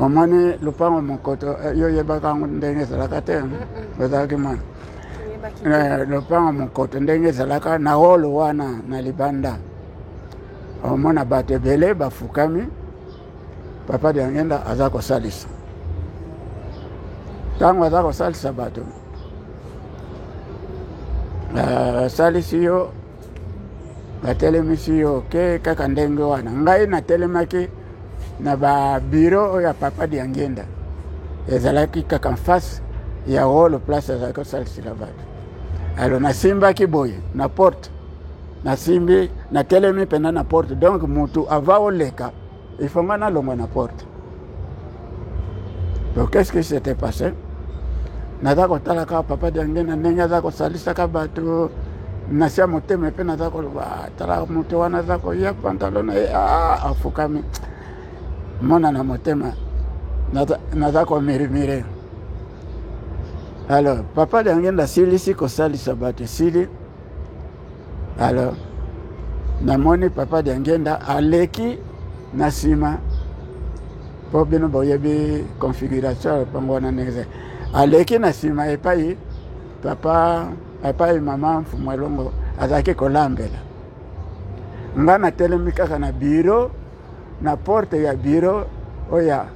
Omoni lopango mokoto, eh, yo oyebaka yango ndenge ezalaka te, ozalaki mwana. Eh, lopango mokoto ndenge ezalaka na hall wana na libanda, omona bato ebele bafukami, Papa Diangenda aza kosalisa. Ntango aza kosalisa bato, eh, asalisi yo, batelemisi yo ke kaka ndenge wana. Ngai natelemaki na ba bureau oyo ya Papa Diangenda, ezalaki kaka face ya hall place azalaki kosalisela bato. Alors nasimbaki boye na porte, nasimbi, natelemi mpenza na porte, donc mutu ava oleka il faut nga nalongwa na porte. Donc qu'est-ce qui s'était passé? Naza kotala kaka Papa Diangenda ndenge aza kosalisaka bato na sia motema, mpe naza koloba, tala moto wana aza koya, pantalon na ye, afukami, mona na motema naza komirimire. Alors Papa Diangenda asilisi kosalisa bato, esili. Alors namoni Papa Diangenda aleki na nsima, mpo bino boyebi configuration ya lopango wana ndenge ezali. Aleki na nsima epai papa, epai mama Mfumu Elongo azalaki kolambela. Nga natelemi kaka na bureau, na porte ya bureau oyo ya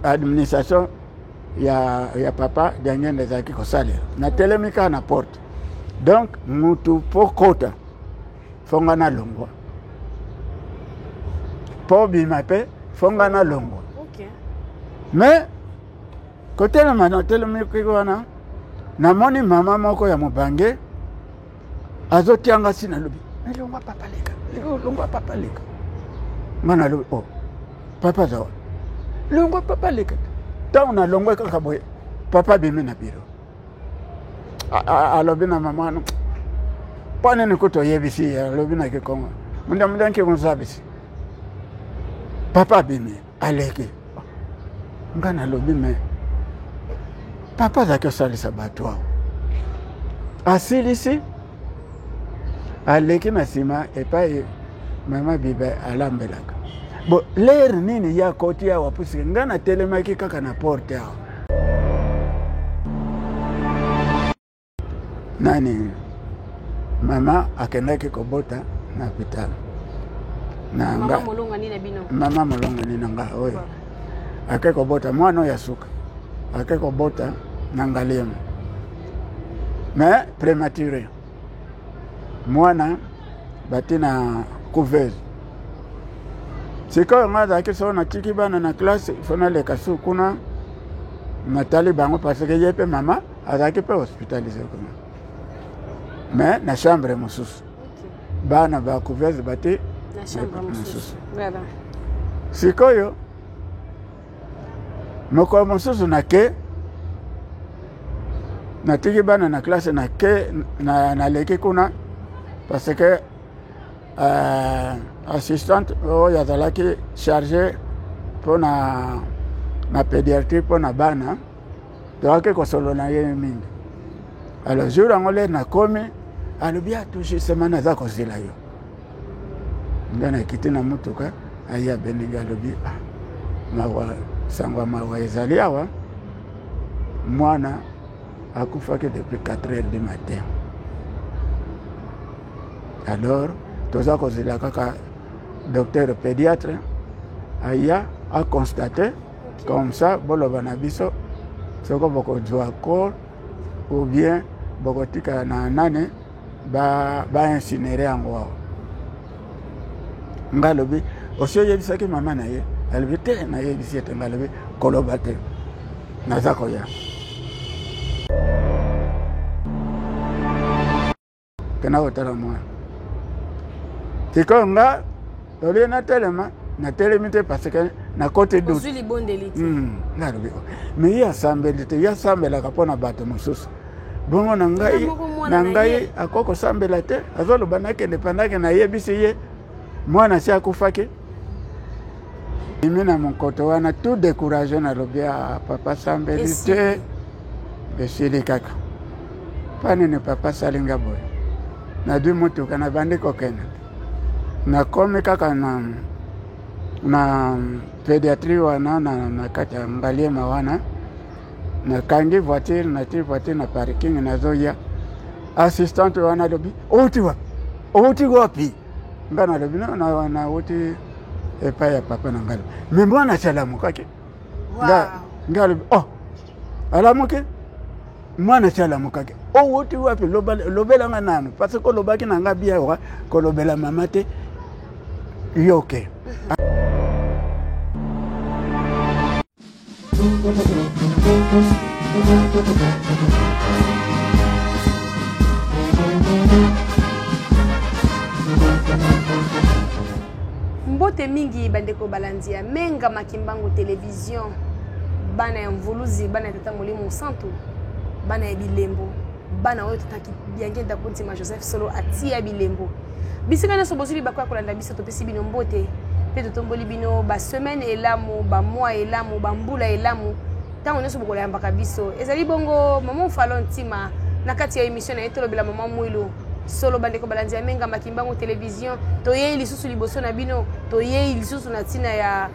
administration ya Papa Diangenda ezalaki kosalela. Natelemi kaka na porte, donc mutu mpo kota fo nga nalongwa, mpo bima mpe fo nga nalongwa. Mais kotelema, natelemi wana, namoni mama moko ya mobange azotianga si, nalobi, longwa papa, leka, longwa papa, leka. Nga nalobi, oh, papa aza wana, longwa papa, leka. Ntango nalongwe kaka boye, papa abimi na bureau, alobi na mama wana, mpo nini kutu oyebisi ye? Alobi na Kikongo, munda mudanki mozabisi. Papa abimi, aleki. Nga nalobi, mais papa azalaki osalisa bato awa, asilisi, aleki na nsima epai mama Bibe alambelaka. Bo lere nini ye akoti awa? Puisque nga natelemaki kaka na porte awa. Nani, mama akendaki kobota na hôpital na nga, mama molongani na nga oyo ake kobota mwana oyo ya suka, ake kobota na Ngaliema, mais prématuré, mwana bati na couveuse. Sikoyo nga azalaki so natiki bana na classe, fo naleka su kuna, natali bango, parce que ye mpe mama azalaki mpe hospitalisé kuna, mais na chambre mosusu, bana ba couveuse bati mosusu. Sikoyo mokolo mosusu nake, natiki bana na classe, nake, naleki kuna, parce que assistante oyo azalaki chargé mpona na pédiatrie, mpona bana, toyaki kosolola na ye mingi. Alors jour yango le nakomi, alobi, atu justement naza kozela yo. Nde nakiti na motuka, aye abeningi, alobi, ah, mawa, sango ya mawa ezali awa, mwana akufaki depuis 4 heures du matin. Alors toza kozela kaka docteur pédiatre aya aconstate, comme ça boloba na biso soko bokozwa corps ou bien bokotikala na nani, baincinere ba yango awa. Nga alobi, osi oyebisaki mama na ye? Alobi, te, nayebisi ete. Nga alobi, koloba te, naza koya. Kenda kotala mwana. Sikoyo nga olie natelema, natelemi te, parce que nakoti doute. Nga alobi, mais ye asambeli te, ye asambelaka mpo na bato mosusu, bongo na ngai, na ngai akoki kosambela te? Azoloba nakende, pandake nayebisi ye mwana si akufaki. Imi na mokoto wana, tout découragé, nalobi, a papa sambeli te, esili kaka. Mpa nini papa asalinga boye? Nazwi motuka, nabandi kokende, nakomi kaka na Na pédiatrie wana na kati ya Ngaliema wana, nakangi voiture, nati voiture na parking, nazoya. Assistante wana alobi: "Outi wapi? Outi wapi?" Nga nalobi: "Nauti epai ya papa na ngai." Me mwana asi alamukaki. Nga alobi: "Oh, alamuki, mwana asi alamukaki. Owuti wapi? Lobelanga nanu, parce que olobaki na nga bien wa kolobela mama te." Yoke. Mbote mingi, bandeko balandi ya Menga Makimbangu Télévision, bana ya Mvuluzi, bana ya Tata Molimo Santu, bana ya bilembo, bana oyo tata Diangienda Kuntima Joseph solo atia bilembo. Bisika nyonso bozwi libaku ya kolanda biso, topesi bino mbote mpe totomboli bino basemaine elamu, bamois elamu, bambula elamu, ntango nyonso bokolayambaka biso. Ezali bongo mama Mfalo Ntima na kati ya émission na ye Tolobela Mama Mwilu. Solo, bandeko balandi ya Menga Makimbangu Télévision, toyei lisusu liboso na bino, toyei lisusu na ntina ya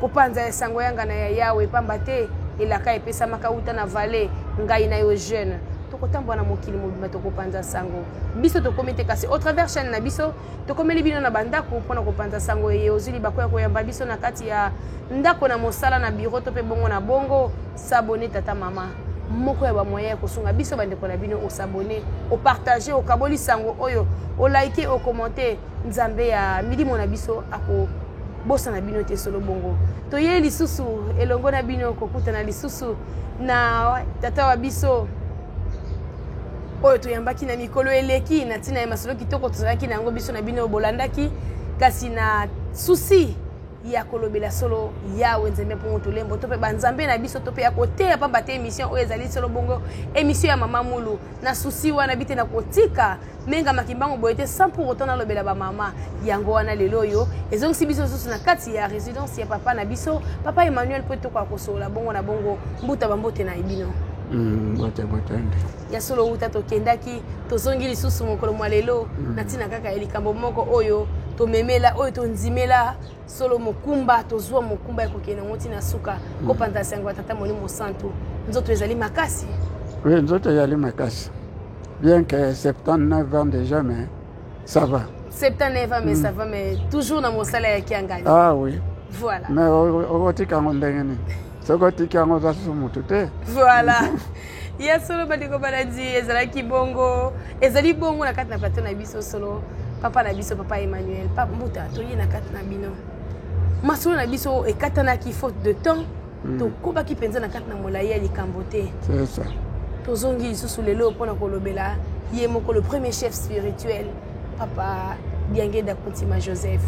kopanza ya sango yanga na ya Yawe, pamba te elaka epesamaka uta na vale ngai na yo jeune, tokotambola na mokili mobimba, tokopanza sango. Biso tokomi te, kasi au travers chaîne na biso tokomeli bino na bandako mpona kopanza sango. Eye ozwi libako ya koyamba biso na kati ya ndako, na mosala, na biro to mpe bongo na bongo, s'abonner, tata, mama. Moko ya bamoyen ya kosunga biso, bandeko na bino, os'abonner, opartager, okaboli sango oyo, oliker, ocommenter. Nzambe ya milimo na biso akobosana bino te. Solo bongo, toyei lisusu elongo na bino kokutana lisusu na tata wa biso oyo toyambaki na mikolo eleki na ntina ya masolo kitoko tozalaki na yango biso na bino bolandaki, kasi na susi ya kolobela solo Yawe Nzambe mpongo tolembo to mpe banzambe na biso to mpe ya koteya, pamba te émission oyo ezali solo bongo émission ya Mama Mulu. Na susi wana bi te na kotika Menga Makimbango boye te sans pour autant nalobela bamama. Yango wana lelo oyo ezongisi biso lisusu na kati ya résidence ya papa na biso, papa Emmanuel, mpo tokoka kosolola bongo na bongo. Mbuta, bambote na bino. Mbote, mbote. Ya solo, wuta tokendaki, tozongi lisusu mokolo mwa lelo na ntina kaka ya likambo moko oyo tomemela, oyo tondimela solo mokumba, tozwa mokumba ya kokende yango ntina suka, kopanza sango ya Tata Molimo Santu. Nzoto ezali makasi? Oui, nzoto ezali makasi, bien que 79 ans déjà, mais ça va. 79 ans, mais ça va, mais toujours na mosala ya kiangani. Ah oui. Voilà. Mais okotika yango ndenge nini? Soki otiki yango, oza susu motu te. Voilà, ya solo, bandeko balandi, ezalaki bongo, ezali bongo na kati na plateau na biso solo papa na biso, papa Emmanuel. Pa mbuta, toye na kati na bino, masolo na biso ekatanaki faute de temps. Tokobaki mpenza na kati na molai ya likambo te. C'est ça. Tozongi lisusu lelo mpona kolobela ye moko, le premier chef spirituel, papa Diangenda Kuntima Joseph.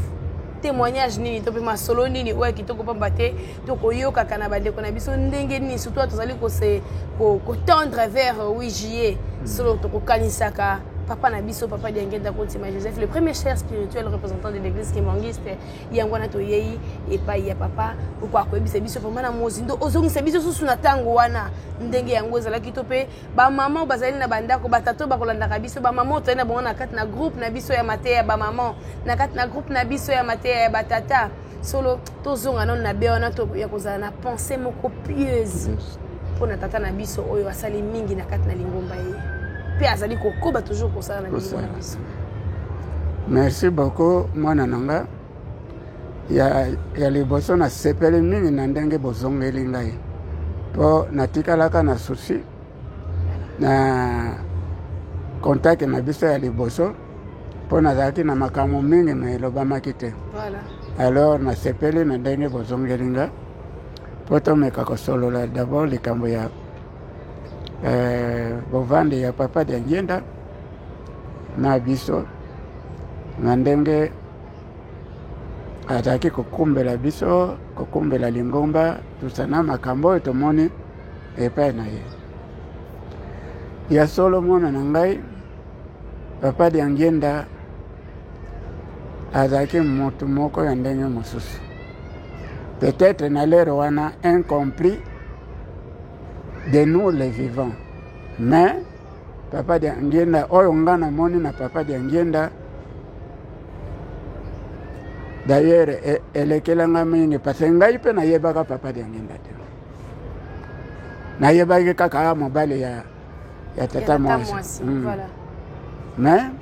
Témoignage nini to mpe masolo nini oyo ya kitoko, pamba te tokoyokaka na bandeko na biso ndenge nini, surtout tozali kotendre vers 8 juillet, solo tokokanisaka papa na biso, papa Diangenda Kuntima Joseph, le premier chef spirituel représentant de l'Église kimbanguiste. Yango wana toyei epai ya papa okoka koyebisa biso vraiment na mozindo, ozongisa biso susu na ntango wana ndenge yango ezalaki, to mpe bamama oyo bazali na bandako, batata oyo bakolandaka biso, bamama oyo tozali na bango na kati na groupe na biso ya mateya ya bamama, na kati na groupe na biso ya mateya ya batata. Solo tozonga nano na be wana ya kozala na pensée moko pieuse mpo na tata na biso oyo asali mingi na kati na lingomba ye mpe azali kokoba toujours kosala na milimo na biso. Merci beaucoup, mwana na nga. Ya liboso, nasepeli mingi na ndenge bozongeli ngai, mpo natikalaka na souci na contact na biso ya liboso, mpo nazalaki na makambo mingi me elobamaki te. Alors nasepeli na ndenge bozongeli nga mpo tomeka kosolola d'abord likambo ya bovandi ya papa Diangienda na biso, na ndenge azalaki kokumbela biso, kokumbela lingomba, tosana makambo oyo tomoni epai na ye. Ya solo, mwana na ngai, papa Diangienda azalaki motu moko ya ndenge mosusu, peut-être na lero wana incompris de nous les vivants. Mais papa Diangienda oyo nga namoni na papa Diangienda, D'ailleurs e, elekela nga mingi parce que ngai mpe nayebaka papa Diangienda te. Nayebaki kaka mobali ya, ya tata mwasi. Voilà. Mais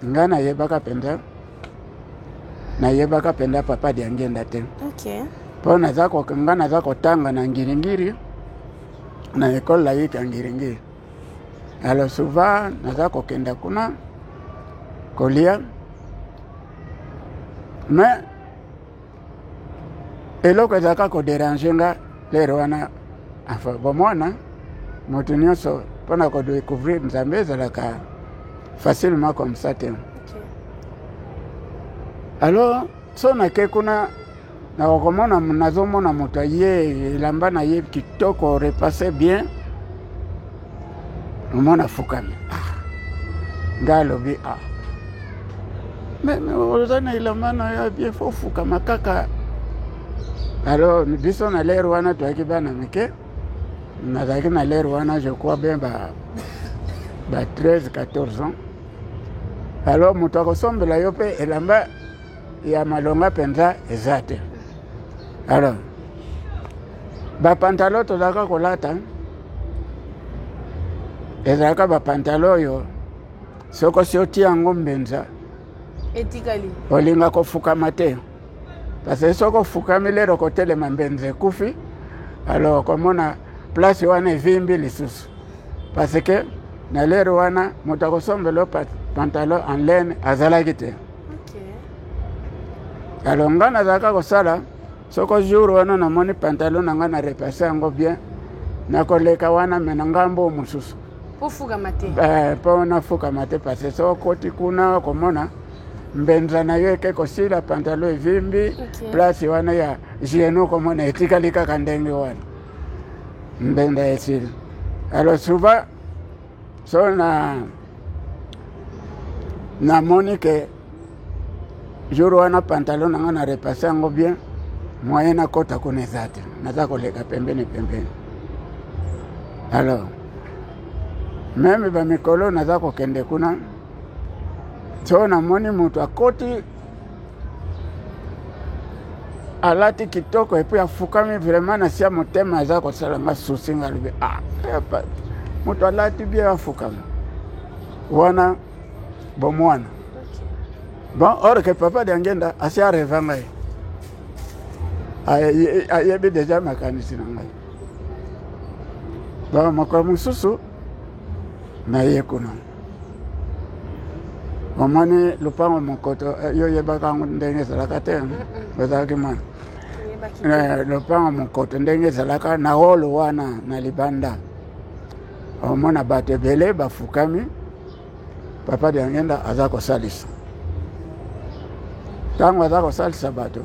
ngai nayebaka mpenza nayebaka mpenza papa Diangienda te. Okay. Mpo naza ngai naza kotanga na Ngiringiri na ekole laïque ya Ngiringiri. Alors souvent naza kokenda kuna kolia mais eloko ezalaka koderange nga lere wana, enfin bomwana moto nyonso mpona kodécouvrir Nzambe ezalaka facilement comme ça te. Alors so nake kuna, nakokomona, nazomona moto aye, elamba na ye kitoko, repasse bien, omona afukami. Ah, ngai alobi: "Ah, mais oza na elamba na yo bien, faut ofukama kaka." Alors biso na lere wana toyaki bana mike, nazalaki na lere wana, je crois bien ba 13 14 ans. Alors moto akosombela yo mpe elamba ya malonga mpenza eza te. Alors bapantalon tozalaka kolata ezalaka bapantalon oyo soko si otia yango mbenza etikali. Olinga kofukama te, parce que soki ofukami lero kotelema, mbenza ekufi. Alors komona place wana evimbi lisusu, parce que na lero wana moto akosombela pantalon en laine azalaki te. Alors nga nazalaka kosala, soko jour wana namoni pantalon na nga na repasse yango bien, nakoleka wana me na ngambo mosusu. Ofukama te. Mpo nafukama te, parce que soki okoti kuna, komona mbenza na yo eke kosila, pantalon evimbi. Place wana ya genou, komona etikali kaka ndenge wana, mbenza esili. Alors souvent so na namoni ke jour wana pantalon na nga na repasse yango bien, moyen nakɔta kuna eza te, naza koleka pembeni pembeni. Alors même bamikolo naza kokende kuna, so namoni moto akoti, alati kitoko et puis afukami, vraiment na sia motema aza kosala nga souci. Nga alobi: "Ah, moto alati bien, afukama wana." Bomwana bon, or que papa Diangenda asi arêver ngai, ayebi déjà makanisi na ngai. Bon, mokolo mosusu naye kuna, omoni lupango mokoto, yo oyebaka yango ndenge ezalaka te, ozalaki mwana. Lopango mokoto ndenge ezalaka na hall wana na libanda, omona bato ebele bafukami, papa Diangenda aza kosalisa. Ntango aza kosalisa bato,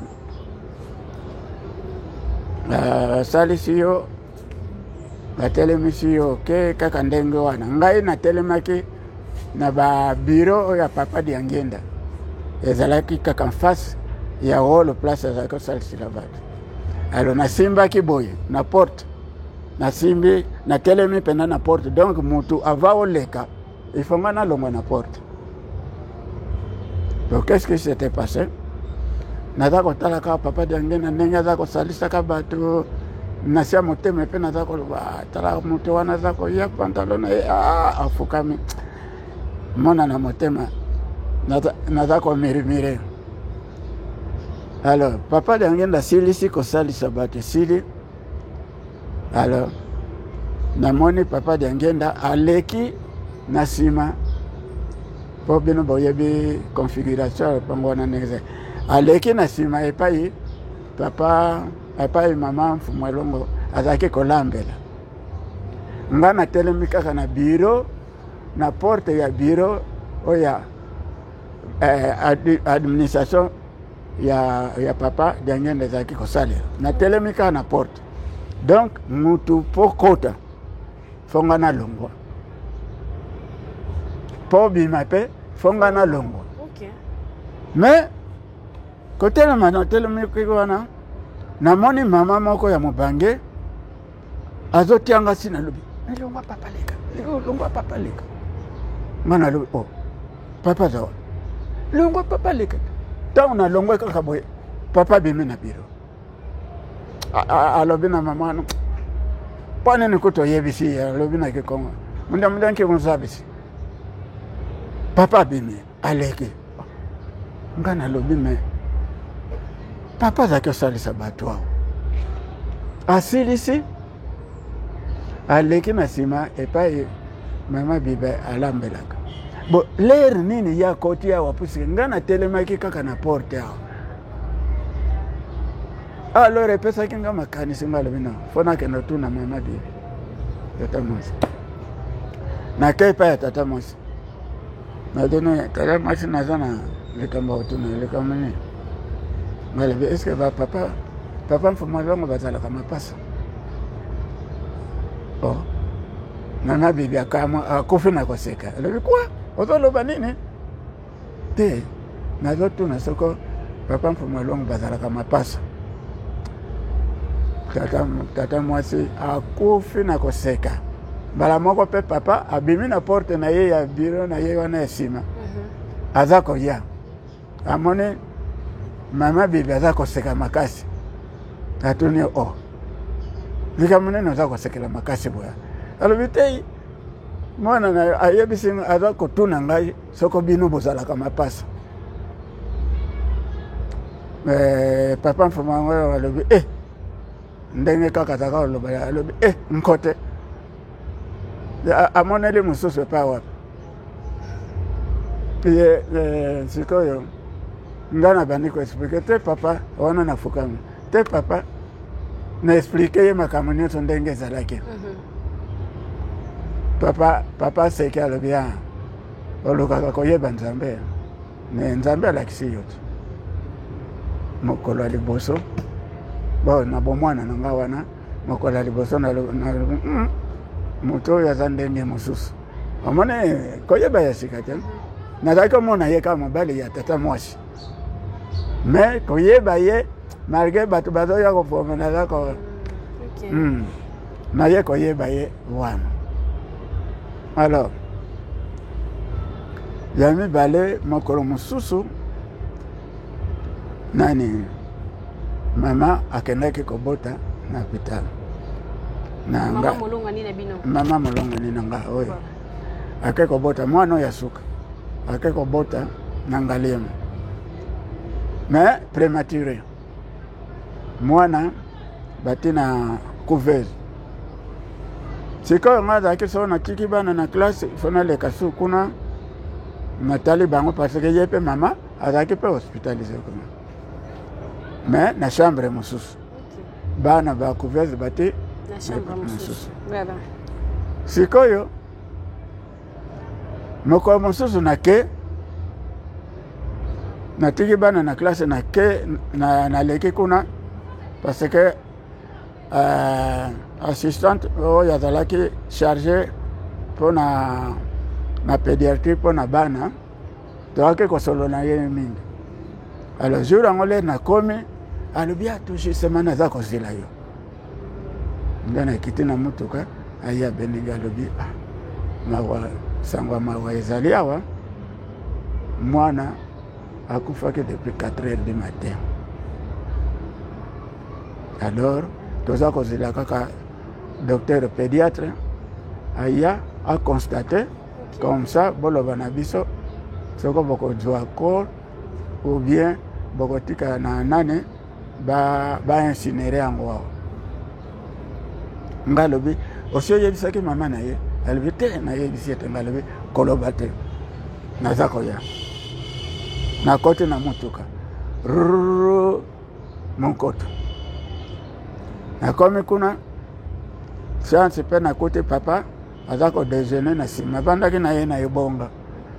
asalisi yo, batelemisi yo ke kaka ndenge wana. Ngai natelemaki na babureau oyo ya papa Diangenda, ezalaki kaka face ya hall, place azalaki kosalisila bato. Alors nasimbaki boye na porte, nasimbi, natelemi mpenza na porte. Donc mutu ava oleka, il faut nga nalongwa na porte. Donc qu'est-ce qui s'était passé? Naza kotala kaka papa Diangenda ndenge aza kosalisaka bato, nasia motema mpe naza koloba: "Tala moto wana aza koya, pantalon na ye, afukami." Mona na motema naza komurmurer. Alors papa Diangenda asilisi kosalisa bato, esili. Alors namoni papa Diangenda aleki na nsima, mpo bino boyebi configuration ya lopango wana ndenge ezali. Aleki na nsima epai papa, epai mama Mfumu Elongo azalaki kolambela. Nga natelemi kaka na bureau, na porte ya bureau oyo ya administration ya papa Diangenda ezalaki kosalela. Natelemi kaka na porte, donc mutu mpo kota, faut nga nalongwa, mpo bima mpe, faut nga nalongwa. Mais kotelema, natelemi wana, namoni mama moko ya mobange azotianga si. Nalobi: "Longwa papa, leka, longwa papa, leka." Nga nalobi: "Oh, papa aza wana." "Longwa papa, leka." Ntango nalongwe kaka boye, Papa abimi na biro, alobi na mama wana: mpo nini kutu oyebisi ye? Alobi na Kikongo: munda mudanki mozabisi. Papa abimi, aleki. Nga nalobi: me papa azalaki osalisa bato awa. Asilisi, aleki na nsima epai mama Bibe alambelaka. Bo lere nini ye akoti awa? Puisque nga natelemaki kaka na porte awa. Alors epesaki nga makanisi. Nga alobi: no, fo nakende otuna mama Bibe, tata mwasi. Nakei epai ya tata mwasi, natuni: tata mwasi, naza na likambo ya kotuna. Likambo nini? Ngalobi: est-ce bapapa, papa Mfumu Longo bazalaka mapasa? Oh, mama Bibi akamwa, akufi na koseka. Alobi: kwa ozoloba nini? Te, nazotuna soko papa Mfumu Longo bazalaka mapasa. Tata, tata mwasi akufi na koseka. Mbala moko mpe papa abimi na porte na ye ya biro na ye wana ya nsima. Aza koya, amoni mama Bibi aza koseka makasi. Atuni: o oh, likambo nini oza kosekela makasi boya? Alobi: te, mwana na ayebisi, aza kotuna ngai soko bino bozalaka mapasa. Papa Mfuma yango alobi e ndenge kaka azalaka koloba. Alobi e nkote amoneli mosusu epai wapi ye. Sikoyo nga na bandi koexpliquer: te papa, wana nafukami te papa, na expliquer ye makambo nyonso ndenge ezalaki. Papa, papa aseki, alobi: a olukaka koyeba Nzambe, me Nzambe alakisi yo te. Mokolo ya liboso, bon, na bomwana na nga wana, mokolo ya liboso nalobi: moto oyo aza ndenge mosusu. Omoni, koyeba ya sika te. Nazalaki komona ye kaka mobali ya tata mwasi, me koyeba ye, malgré bato bazoya kofoma, naza ko naye koyeba ye wana. Alors ya mibale, mokolo mosusu nani, mama akendaki kobota na hôpital na nga. Mama molongani na nga oyo ake kobota mwana oyo ya suka, ake kobota na Ngaliema, mais prématuré. Mwana bati na couveuse. Sikoyo nga azalaki so natiki bana na classe, fo naleka su kuna, natali bango, parce que ye mpe mama azalaki mpe hospitalisé kuna, mais na chambre mosusu. Bana ba couveuse bati mosusu. Sikoyo mokolo mosusu nake, natiki bana na classe, nake, naleki kuna, parce que assistante oyo azalaki chargé mpona na pédiatrie, mpona bana, toyaki kosolola na ye mingi. Alors jour yango le nakomi, alobi: ato justement naza kozela yo. Nde nakiti na motuka, aye abeningi, alobi: ah, mawa, sango ya mawa ezali awa. Mwana akufaki depuis 4 heures du matin. Alors toza kozela kaka docteur pédiatre aya aconstater, comme ça boloba na biso soko bokozwa corps ou bien bokotika na nani, baincinérer yango awa. Nga alobi: osi oyebisaki mama na ye? Alobi: te, nayebisi ete. Nga alobi: koloba te, naza koya. Nakoti na motuka rrrr monkoto, nakomi kuna, chance mpe nakuti papa aza kodéjeuner na nsima. Avandaki na ye na ebonga,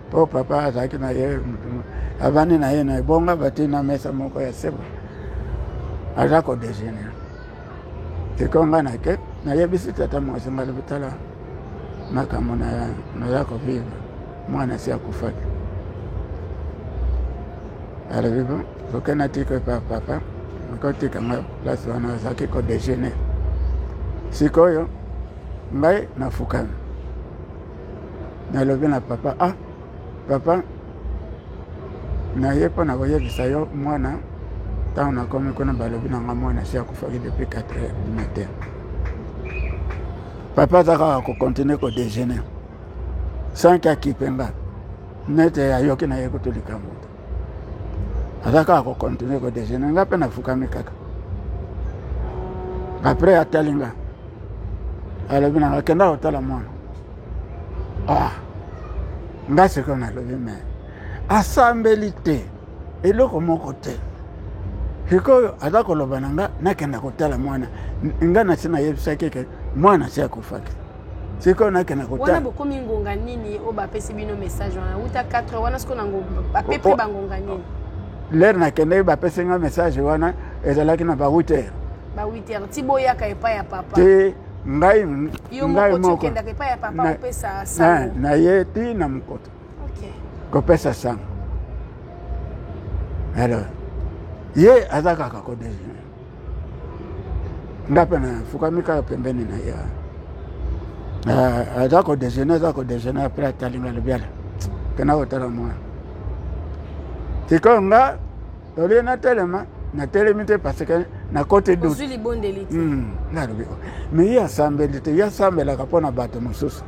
mpo papa azalaki na ye, avandi na ye na ebonga, bati na mesa moko ya sebo, aza kodéjeuner. Sikoyo nga nake, nayebisi tata mwasi. Nga alobi: tala makambo naza kovivre, mwana si akufaki. Alobi: bon, soki natika epa papa, akotika nga place wana azalaki kodéjeuner. Sikoyo ngai nafukami, nalobi na papa: ah papa, naye mpo na koyebisa yo mwana. Ntango nakomi kuna, balobi na nga mwana si akufaki depuis 4 heures du matin. Papa aza kaka kocontinue kodejeuner sans ke akipe nga, nete ayoki na ye kutu likambo te. Aza kaka kocontinue kodejeuner, nga mpe nafukami kaka. Après atali nga, alobi na nga: "Kenda kotala mwana." Ah, nga sikoyo nalobi: "Mais asambeli te, eloko moko te, sikoyo aza koloba na nga nakenda kotala mwana. Nga nasi nayebisaki ke mwana si akufaki, sikoyo nakenda kotala." Wana bokomi ngonga nini oyo bapesi bino message wana? Wuta 4 heures wana, sikoyo na à peu près bangonga nini? L'heure nakendaki, bapesi nga message wana ezalaki na ba 8 heures. Ba 8 heures ti boyaka epai ya papa? Te, ngai Yo ngai moko ti moko okendaka epai ya papa opesa sango? Na ye ti na mokoto kopesa sango. Alors ye aza kaka kodejeuner, nga mpe nafukami kaka pembeni na ye. Aza kodejeuner, aza kodejeuner. Après atali nga, alobi: "Ala, kenda kotala mwana." Sikoyo nga olie natelema, natelemi te parce que nakoti doute. Ozwi libondeli te. Nga alobi: "Oh, mais ye asambeli te, ye asambelaka mpo na bato mosusu,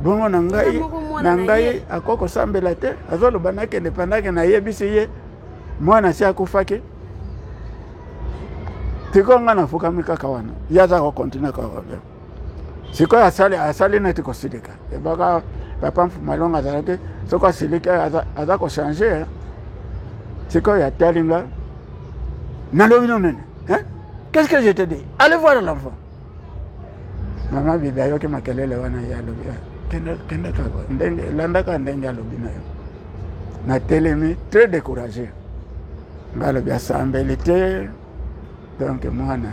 bongo na ngai moko mwana na na ngai ye. Akoki kosambela te, azoloba nakende pendake nayebisi ye mwana si akufaki." Sikoyo nga nafukami kaka wana, ye aza kocontinue kaka. Sikoyo asali neti kosilika. Ebaka papa Mfumalonga azalaki, soki asiliki aza kochanger. Sikoyo atali nga, nalobi: "No nene, hein? Qu'est-ce que je te dis? Allez voir l'enfant." Mama Bibi ayoki makelele wana, ye alobi: "Ah, kende, kende kaka ndenge, landaka ndenge alobi na yo." Natelemi très découragé. Nga alobi asambeli te, donc mwana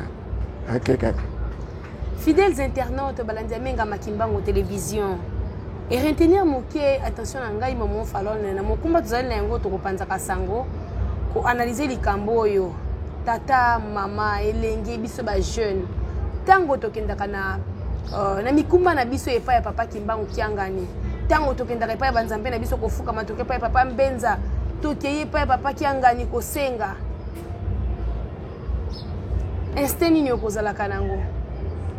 akekaki. Fidèles internautes, balandi ya Menga Makimbango Télévision, et retenir moke attention na ngai mamo Falone na mokumba tozali na yango, tokopanzaka sango, koanalyse likambo oyo. Tata, mama, elenge, biso bajeune, ntango tokendaka na mikumba na biso epai ya papa Kimbangu Kiangani, ntango tokendaka epai ya banzambe na biso kofukama, toke epai ya papa Mbenza, tokei epai ya papa Kiangani kosenga, instinct nini okozalaka nango?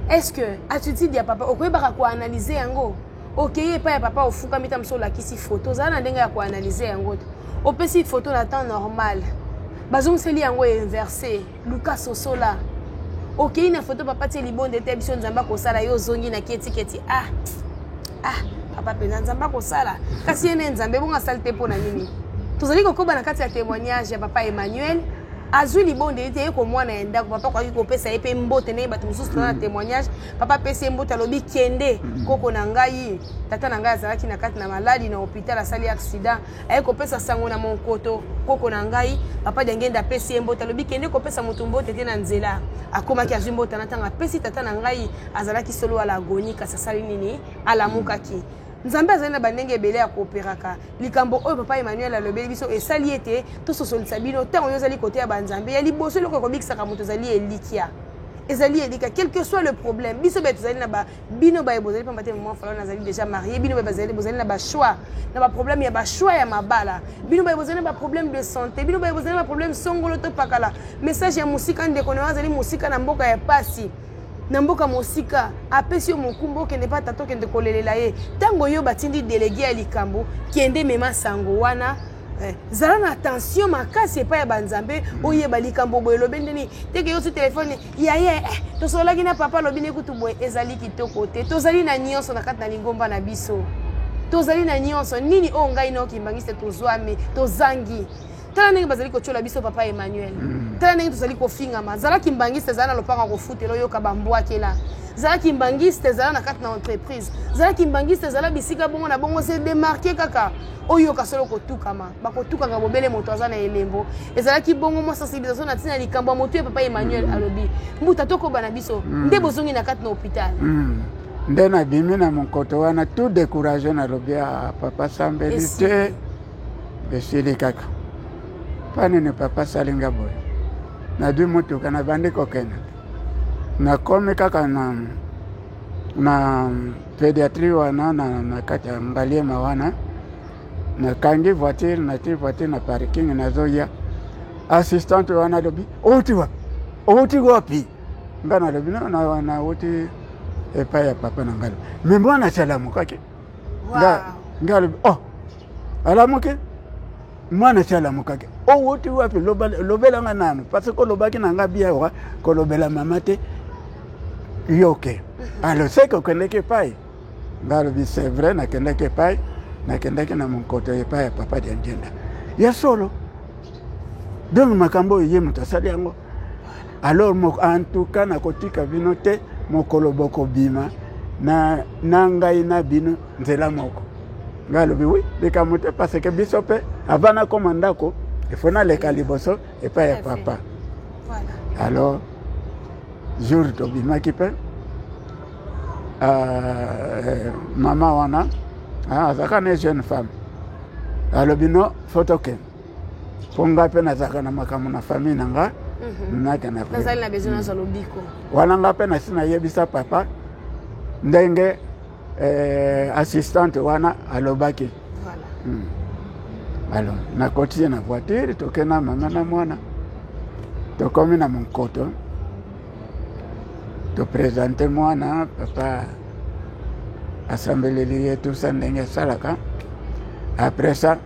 Est ce que attitude ya papa okoyebaka koanalyse yango? Okei epai ya papa, ofukami, ta mosu olakisi foto, ozala na ndenge ya koanalyse yango te. Opesi foto na temps normal, bazongiseli yango inversé, luka sosola. Okei na foto, papa tie libonde te, biso Nzambe akosala. Yo ozongi na ketiketi: "Ah ah, papa mpenza Nzambe akosala." Kasi ye nde Nzambe, bongo asali te mpo na nini? Tozali kokoba na kati ya témoignage ya papa Emmanuel. Azwi libondeli te, ye komwana ya ndako. Papa akoki kopesa ye mpe mbote ndenge bato mosusu toza na témoignage. Papa apesi ye mbote, alobi: "Kende, koko na ngai." Tata na ngai azalaki na kati na maladi na hôpital, asali accident, aye kopesa sango na monkoto: "Koko na ngai." Papa Diangenda apesi ye mbote, alobi: "Kende kopesa moto mbote te na nzela." Akomaki, azwi mbote na ntango apesi tata na ngai, azalaki solo à l'agonie, kasi asali nini? Alamukaki. Nzambe azali na bandenge ebele ya kooperaka. Likambo oyo papa Emmanuel alobeli biso esali ete tososolisa bino. Ntango oyo ozali koteya banzambe ya liboso, eloko ekobikisaka moto ezali elikia, ezali elika, quel que soit le problème. Biso baye tozali na ba, bino baye bozali, pamba te mama Falon azali déjà marié, bino baye bazali, bozali na bachoix, na baproblème ya bachoix ya mabala, bino baye bozali na baproblème de santé, bino baye bozali na baproblème songolo to pakala, message ya mosika, ndeko na yo azali mosika na mboka ya pasi, na mboka mosika, apesi yo mokumba okende mpa tata, okende kolelela ye. Ntango yo batindi délégué ya likambo, kende mema sango wana, zala na attention makasi epai ya banzambe, oyeba likambo boye elobi ndeni teke. Yo si telefone yaye, tosololaki na papa, alobi ne kutu boye, ezali kitoko te. Tozali na nyonso na kati na lingomba na biso, tozali na nyonso. Nini oyo ngai na okimbangisi te tozwami, tozangi? Tala ndenge bazali kotiola biso, papa Emmanuel. Tala ndenge tozali kofingama. Zalaki mbangiste, ezala na lopango kofutela, oyoka bambwakela. Zalaki mbangiste, ezala na kati na entreprise. Zalaki mbangiste, ezala bisika bongo na bongo, se démarquer kaka, oyoka solo kotukama. Bakotukaka bobele moto aza na elembo. Ezalaki bongo mwa sensibilisation na ntina ya likambo ya motu ya papa Emmanuel alobi. Mbuta, tokoba na biso. Nde bozongi na kati na hôpital? Nde nabimi na mokoto wana tout découragé, nalobi: "Ya papa sambeli te, esili kaka. Mpa nini papa asalinga boye?" Nazwi motuka, nabandi kokende. Nakomi kaka na pédiatrie wana na kati ya Ngaliema wana, nakangi voiture, nati voiture na parking, nazoya. Assistante wana alobi, outi wapi? Outi wapi? Nga nalobi, nauti epai ya papa na ngai. Me mwana asi alamukaki. Nga alobi, oh, alamuki? Mwana si alamukaki. Owuti wapi? Lobelanga nanu, parce que olobaki na nga bien wa kolobela mama te. Yoke alors seke okendeki epai. Nga alobi, c'est vrai, nakendaki epai, nakendaki na monkoto epai ya papa Diangienda. Ya solo. Donc makambo oyo ye moto asali yango. Alors en tout cas nakotika bino te, mokolo bokobima na, na ngai na bino nzela moko. Ngai alobi oui, likambo te, parce que biso mpe avant nakoma ndako il faut naleka liboso epai ya papa. Alors jour tobimaki mpe mama wana azalaka ne jeune femme, alobi no, faut tokende, mpo ngai mpe nazalaka na makambo na famille na nga. Nakenda. Nazali na besoin nazwa lobiko. Wana nga mpe nasi nayebisa papa ndenge assistante wana alobaki. Alors nakoti ye na voiture, toke na mama na mwana, tokomi na monkoto, toprésente mwana, papa asambeleli ye, tout ça ndenge asalaka. Après ça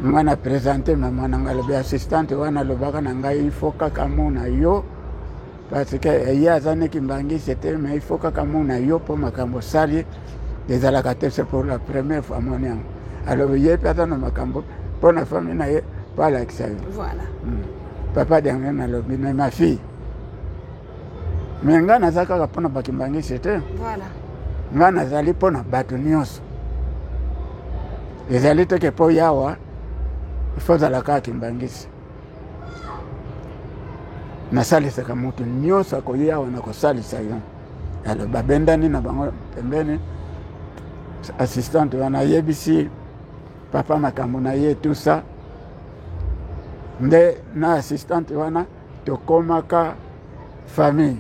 nga na présente mama na ngai, alobi assistante wana alobaka na ngai il faut kaka mona yo, parce que ye aza neki mbangisi te, mais il faut kaka mona yo mpo makambo osali ezalaka te. C'est pour la première fois amoni yango. Alobi ye mpe aza na makambo mpo na famille na ye mpo alakisa yo. Papa Diange nalobi, mais ma fille, mais ngai naza kaka mpona bakimbangisi te. Ngai nazali mpona bato nyonso. Ezali teke mpo yawa ifo ozala kaka kimbangisi. Nasalisaka moto nyonso akoyi awa na kosalisa yo. Alors babendani na bango pembeni, assistante wana ayebisi papa makambo na ye, tout ça. Nde na assistante wana tokomaka famille,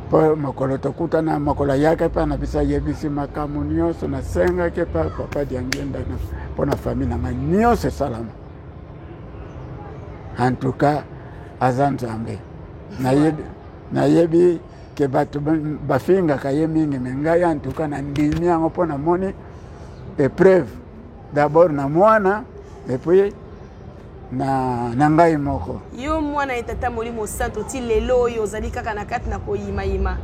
mpo mokolo tokutana, mokolo ayaki mpe na biso, ayebisi makambo nyonso nasengaki epa papa Diangienda mpo na famille na ngai nyonso esalama. En tout cas aza Nzambe. Nayebi ke bato bafingaka ye mingi, me ngai en tout cas nandimi yango mpo namoni épreuve d'abord na mwana et puis na ngai moko. Yo mwana ye tata Molimo Santo, ti lelo oyo ozali kaka na kati na koyimayima.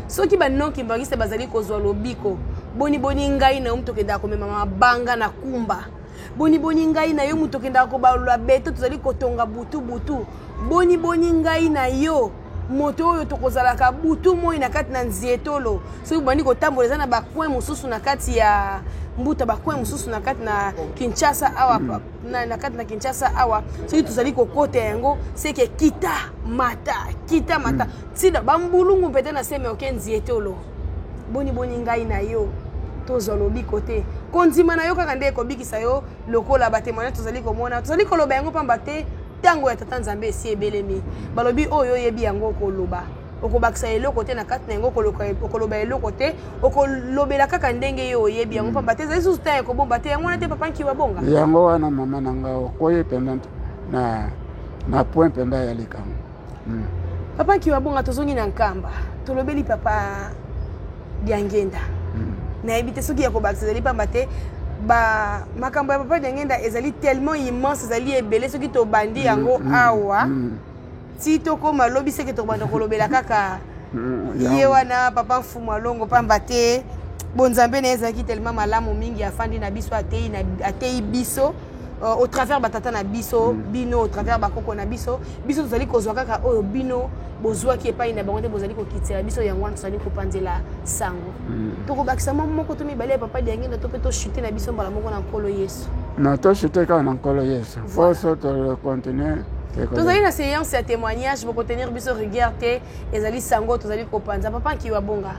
Soki banoki mbangisa bazali kozwa lobiko, boni boni ngai na yo moto okendaka komema mabanga na kumba? Boni boni ngai na yo moto okendaka kobalola beto, tozali kotonga butu butu? Boni boni ngai na yo moto oyo tokozalaka butu moi na kati na nzietolo? Soki bobandi kotambola, eza na bacoin mosusu na kati ya mbuta, bacoin mosusu na kati na Kinshasa awa, na kati na Kinshasa awa, soki tozali kokota yango, seke kita mata, kita mata, ntina bambulungu mpete na seme oke nzietolo. Boni boni ngai na yo tozwa lobiko te? Kondima na yo kaka nde ekobikisa yo. Lokola batémoignage tozali komona, tozali koloba yango pamba te ntango ya tata Nzambe esi ebelemi. Balobi oyo oyebi yango okoloba, okobakisa eloko te na kati na yango, okoloba eloko te, okolobela kaka ndenge yo oyebi yango, pamba te ezali susu ntango ya kobomba te. Yango wana te, papa Nkiwa Bonga? Yango wana, mama na ngai, okoyi mpenza na point mpenza ya likambo. Papa Nkiwa Bonga, tozongi na Nkamba, tolobeli papa Diangenda. Nayebi te soki ya kobakisa ezali, pamba te ba makambo ya papa Diangenda ezali tellement immense, ezali ebele. Soki tobandi yango awa ti tokóma lobi, seke tokobanda kolobela kaka ye wana papa Mfumu Alongo, pamba te bonzambe na ye ezalaki tellement malamu mingi. Afandi na biso, ateyi biso au travers batata na biso, bino au travers bakoko na biso. Biso tozali kozwa kaka oyo bino bozwaki epai na bango te, bozali kokitela biso yango wana, tozali kopanzela sango. Tokobakisa mwa moko to mibale ya papa Diangenda, to mpe toshute na biso mbala moko na Nkolo Yesu? Non, toshute kaka na Nkolo Yesu, po so tocontinue. Tozali na séance ya témoignage, bokotenir biso rigueur te, ezali sango tozali kopanza. Papa Nkiwa Bonga,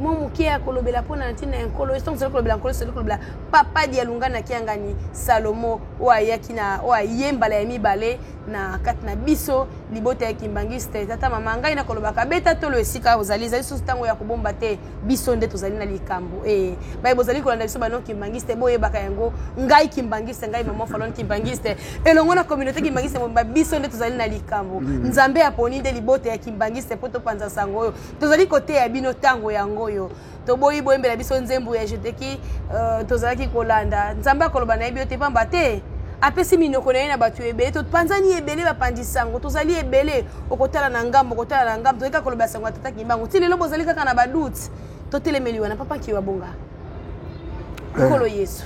mwa moke ya kolobela mpona na ntina ya Nkolo Yesu. Ntango tozali kolobela Nkolo Yesu, tozali kolobela papa Dialungana Kiangani Salomo, oyo ayaki na oyo aye mbala ya mibale na kati na biso. Libota ya Kimbanguiste, tata mama ngai nakolobaka beta tolo esika ozali, ezali susu ntango ya kobomba te, biso nde tozali na likambo e baye bozali kolanda biso bano Kimbanguiste, boyebaka yango, ngai Kimbanguiste, ngai mama Falone Kimbanguiste elongo na communauté Kimbanguiste mobimba, biso nde tozali na likambo. Nzambe aponi nde libota ya Kimbanguiste mpo topanza sango oyo tozali koteya bino ntango yango oyo. Toboyi boyembela biso nzembo ya jeteki, tozalaki kolanda Nzambe akoloba na ye biyo te, pamba te apesi minoko na ye na bato ebele. Topanzani ebele, bapanzi sango tozali ebele, okotala na ngambo, okotala na ngambo, tozali kaka koloba sango ya tata Kimbangu ti lelo bozali kaka na badoute. Totelemeli wana papa Kiwa Bonga. Nkolo Yesu.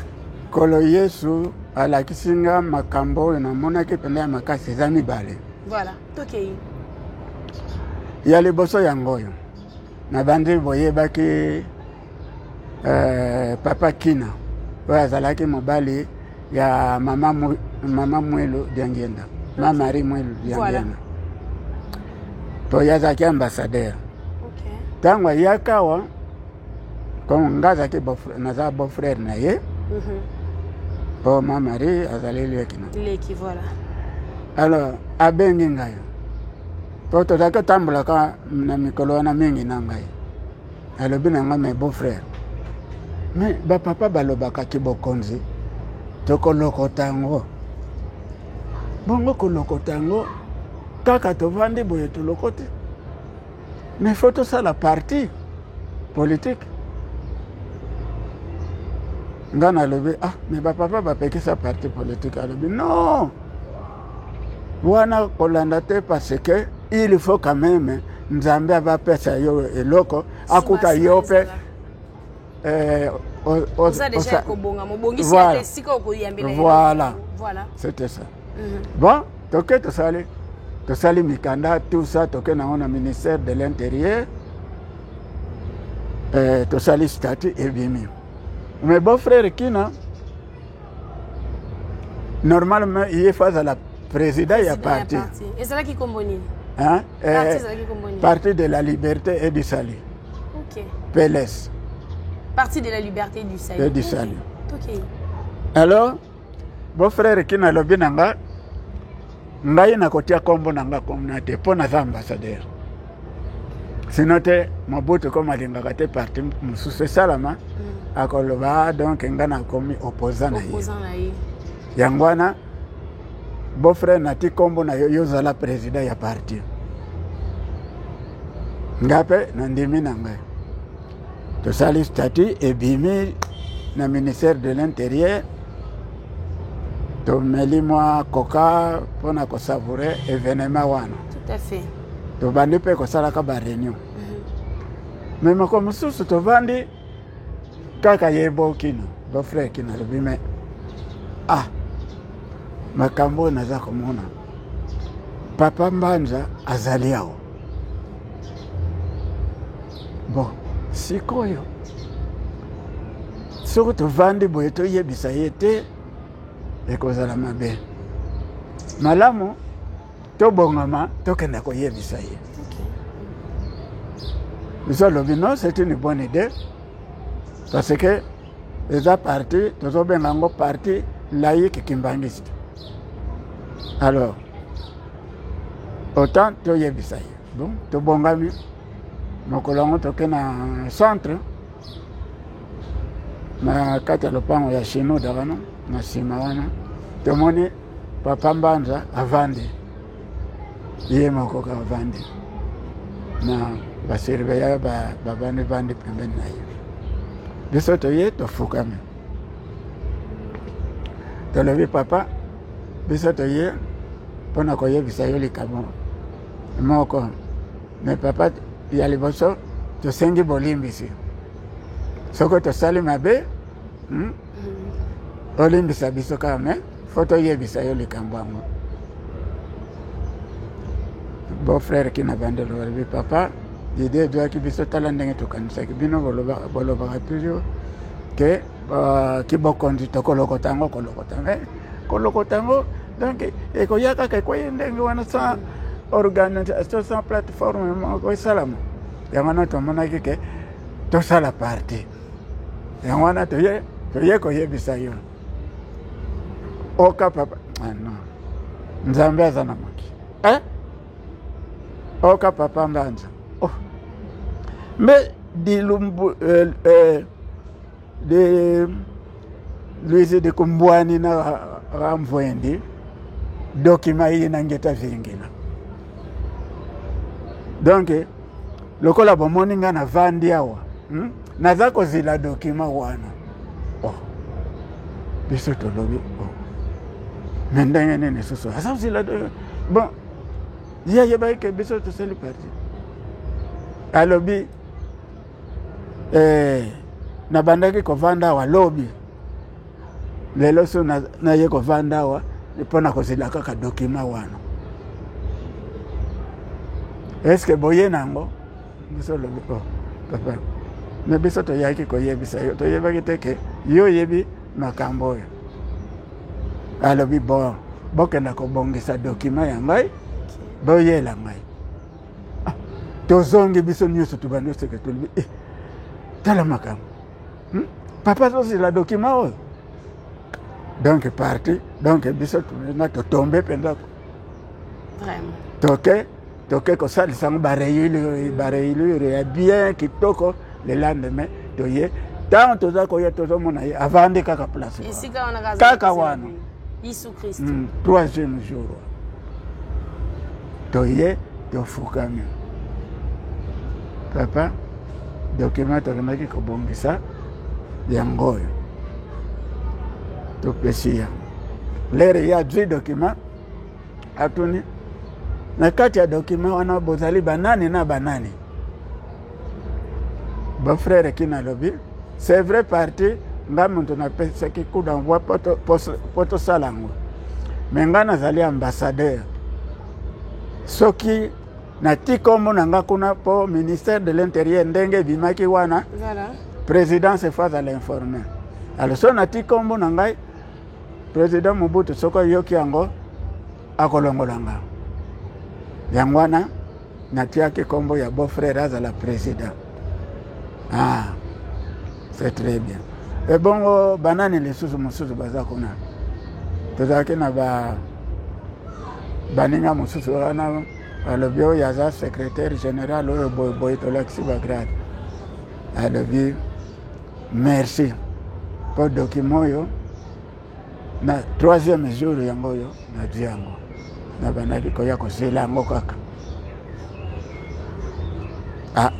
Nkolo Yesu alakisi nga makambo oyo namonaki mpenza ya makasi, eza mibale. Voilà, tokei. Ya liboso yango oyo nabandi, boyebaki papa Kina oyo azalaki mobali ya mama Mwelu Diangienda, ma Marie Mwelu Diangienda, po ye azalaki ambassadeur. Ntango ayaka awa, comme nga azalaki naza beau frère na ye, po ma Marie azali leki na leki, voilà. Alors abengi ngai, po tozalaki kotambolaka na mikolo wana mingi na ngai. Alobi na ngai: "Mais beau frère, mais bapapa balobaka kibokonzi tokolokota yango bongo, kolokota yango kaka tovandi boye tolokoti, mais faut tosala parti politique." Nga nalobi: "Ah, mais bapapa bapekisa parti politique." Alobi: "Non, wana kolanda te, parce que il faut quand même Nzambe abapesa yo eloko, akuta yo mpe." Voilà, c'était ça. Bon, toke tosali mikanda, tout ça, toke nango na ministère de l'Intérieur, tosali statut, ebimi. Mais beau frère Kina, normalement ye faut azala président ya parti. Ezalaki kombo nini? Hein? Parti de la Liberté et du Salut. PLS. Parti de la Liberté et du Salut. Et du Salut. Alors beau frère Kina alobi na nga: "Ngai nakotia nkombo na nga komna te, mpo naza ambassadeur. Sinon te, Mobutu komo alingaka te parti mosusu esalama, akoloba donc nga nakomi opposant na ye. Yango wana, beau frère, nati nkombo na yo, yo ozala président ya parti." Nga mpe nandimi na ngai, tosali statut, ebimi na ministère de l'Intérieur. Tomeli mwa coca mpona kosavourer événement wana. Tout à fait. Tobandi mpe kosalaka baréunion. Mais moko mosusu tovandi kaka, ye bokino, beau-frère Kino alobi: "Mais ah, makambo oyo naza komona, papa Mbanza azali awa. Bon, sikoyo soki tovandi boye, toyebisa ye te, ekozala mabe. Malamu tobongama, tokenda koyebisa ye." Biso alobi: "Non, c'est une bonne idée, parce que eza parti, tozobenga yango Parti laïque kimbanguiste. Alors autant toyebisa ye." Bon, tobongami, mokolo yango toke na centre, na kati ya lopango ya Shinuda wana na nsima wana, tomoni papa Mbanza avandi ye moko kaka, avandi na basurveillant, bavandi vandi pembeni na ye. Biso toye, tofukami, tolobi: "Papa, biso toye mpona koyebisa yo likambo moko. Mais papa, ya liboso tosengi bolimbisi soki tosali mabe, Olimbisa biso kaka, mais faut toyebisa yo likambo yango." Beau frère Kina bandelo balobi: "Papa, idée ezwaki biso, tala ndenge tokanisaki. Bino bolobaka toujours ke kibokonzi tokolokota yango, kolokota, mais kolokota yango donc ekoya kaka ekwei ndenge wana, sans organisation, sans plateforme moko esalama. Yango wana tomonaki ke tosala parti. Yango wana toye koyebisa yo." Oka papa: "Ah, non, Nzambe aza na moki, eh? Oka papa Mbanza. Oh. Mais dilumbu de Luizi de kumbwani na ramvwendi dokima iyi na ngeta vingila. Donc lokola bomoni nga navandi awa, Naza kozela dokima wana. Oh. Biso tolobi oh. Me ndenge nini susu aza kozela bon, ye ayebaki ke biso tosali parti. Alobi nabandaki kovanda awa lobi, lelo so naye kovanda awa mpo na kozela kaka dokima wana. Eske boye nango? Biso olobi oh, papa, me biso toyaki koyebisa yo, toyebaki te ke yo oyebi makambo oyo. Alobi bon, bokenda kobongisa dokima ya ngai, boyela ngai. Ah, tozongi biso nyonso tobandi oseka, tolobi tala makambo, Papa azozela dokima oyo. Donc parti, donc biso na totombe mpenza. Vraiment. Toke kosalisa yango bareilure ya bien kitoko. Le lendemain toye, ntango toza koya tozomona ye avandi kaka place kaka wana. Yesu Christ. Troisième jour toye tofukami, papa, document tokendaki kobongisa yango oyo topesi yango. Lere ye azwi document, atuni na kati ya document wana bozali banani na banani. Beau-frère kina alobi c'est vrai, parti nga moto napesaki coup d'envoi po tosala yango, me nga nazali ambassadeur. Soki nati kombo na nga kuna po ministère de l'intérieur ndenge ebimaki wana, présidence efo azala informé. Alors so nati kombo na ngai, président Mobutu soki ayoki yango akolongola nga. Yango wana natiaki kombo ya beau-frère azala président. Ah, c'est très bien. Ebongo banani lisusu mosusu baza kuna? Tozalaki na ba baninga mosusu wana. Alobi oyo aza secrétaire général oyo boyeboye, tolakisi bagrade. Alobi merci mpo document oyo na troisième jour yango oyo nazwi yango, nabandaki koya kozela yango kaka.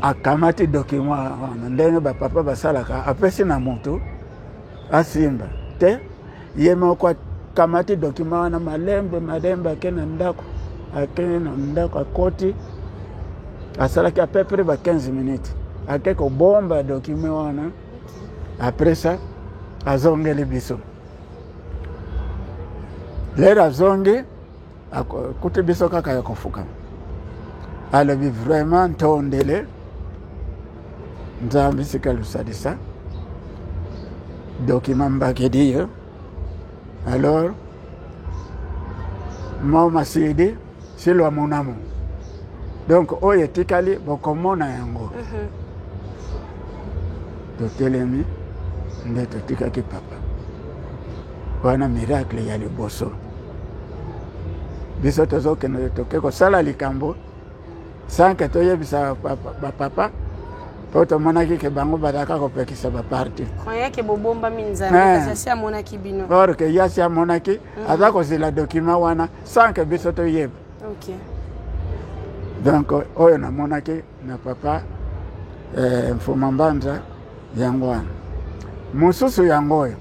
Akamati document wana ndenge bapapa basalaka, apesi na motu asimba te, ye moko akamati document wana malembe malembe, ake na ndako, ake na ndako, akoti, asalaki à peu près ba 15 minutes, ake kobomba document wana. Après ça azongeli biso. Lere azongi, akuti biso kaka ya kofukama. Alobi vraiment ntondele Nzambe sika lusalisa document mbakedi yo. Alors mo masidi silwa monamu, donc oyo etikali bokomona yango. Totelemi nde totikaki papa wana. Miracle ya liboso, biso tozokende, toke kosala likambo sans que toyebisa bapapa, mpo tomonaki ke bango bazalaka kopekisa baparti. Croyant ke bobombami Nzambe, kasi asi amonaki bino. Or ke ye asi amonaki, aza kozela document wana sans que biso toyeba. Donc oyo namonaki na papa Mfuma Mbanza yango wana. Mosusu yango oyo,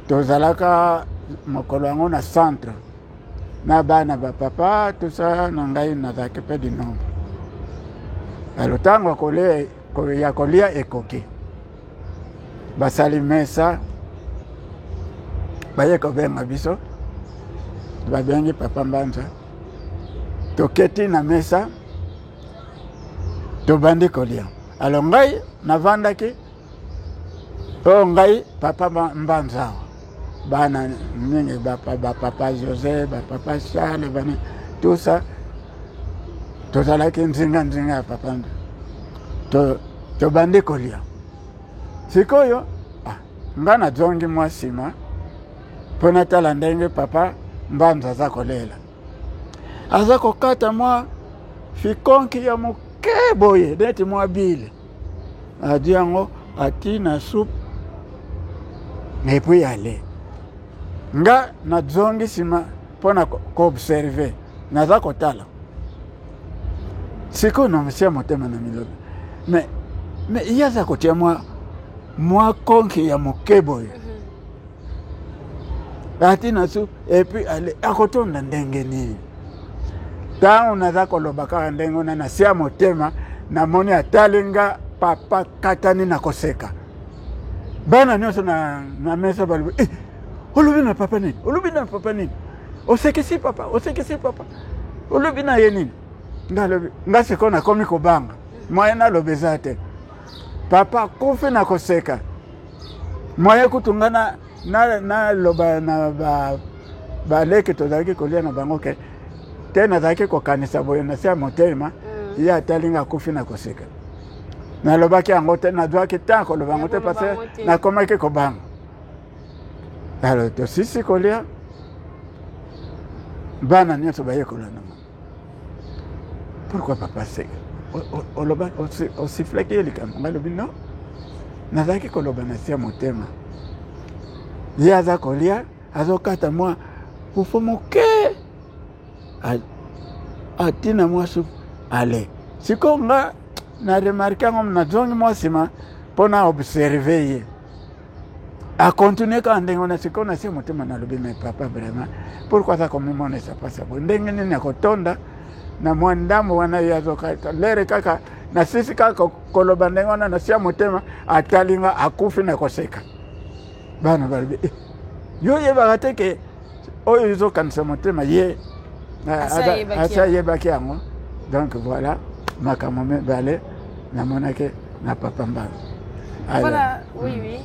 tozalaka mokolo yango na centre na bana bapapa tusa na ngai, nazalaki mpe du nombre. Alors ntango ya kolia ekoki, basali mesa, baye kobenga biso, babengi papa Mbanza, toketi na mesa, tobandi kolia. Alors ngai navandaki oyo ngai papa Mbanza awa, bana mingi, bapapa José, bapapa Charles, bana tout ça, tozalaki nzinga nzinga ya papa. Tobandi kolia. Sikoyo nga nazongi mwa nsima mpo natala ndenge papa Mbanza aza kolela, aza kokata mwa fikonki ya moke boye neti mwa bile, azwi yango ati na soupe et puis ale. Nga nazongi nsima mpo na koobserve, naza kotala sikoyo na motema na milobi, mais ye aza kotia mwa konki ya moke boye, ati na soupe et puis ale, akotonda ndenge nini? Ntango naza koloba kaka ndenge wana na se ya motema, namoni atali nga, papa katani na koseka. Bana nyonso na mesa balobi: "Eh, olobi na papa nini? Olobi na papa nini? Osekisi papa, osekisi papa, olobi na ye nini?" Nga alobi, nga sikoyo nakomi kobanga, moyen naloba eza te. Papa akufi na koseka, moyen kutu nga naloba na baleki tozalaki kolia na bango ke te, nazalaki kokanisa boye na se ya motema. Ye atali nga, akufi na koseka. Nalobaki yango te, nazwaki ntango koloba yango te parce nakomaki kobanga. Alors tosisi kolia, bana nyonso baye kolanda nga: "Pourquoi papa seka? Oloba, osiflaki ye likambo?" Ngai alobi: "Non, nazalaki koloba na se ya motema, ye aza kolia, azokata mwa fufu moke, atina mwa supu, ale." Sikoyo nga na remarquer yango, nazongi mwa nsima mpo na observe ye, akontinue kaka ndenge wana. Sikoyo na se motema nalobi: "Mais papa vraiment, pourquoi aza komimonisa mpasi boye? Ndenge nini akotonda na mwa ndambo wana ye azokata lere?" Kaka nasisi kaka koloba ndenge wana na se ya motema, atali nga, akufi na koseka. Bana balobi: "Eh, yo oyebaka te ke oyo ezokanisa motema ye asi ayebaki yango." Donc voilà makambo mibale namonaki na papa Mbanzo. Voilà, oui.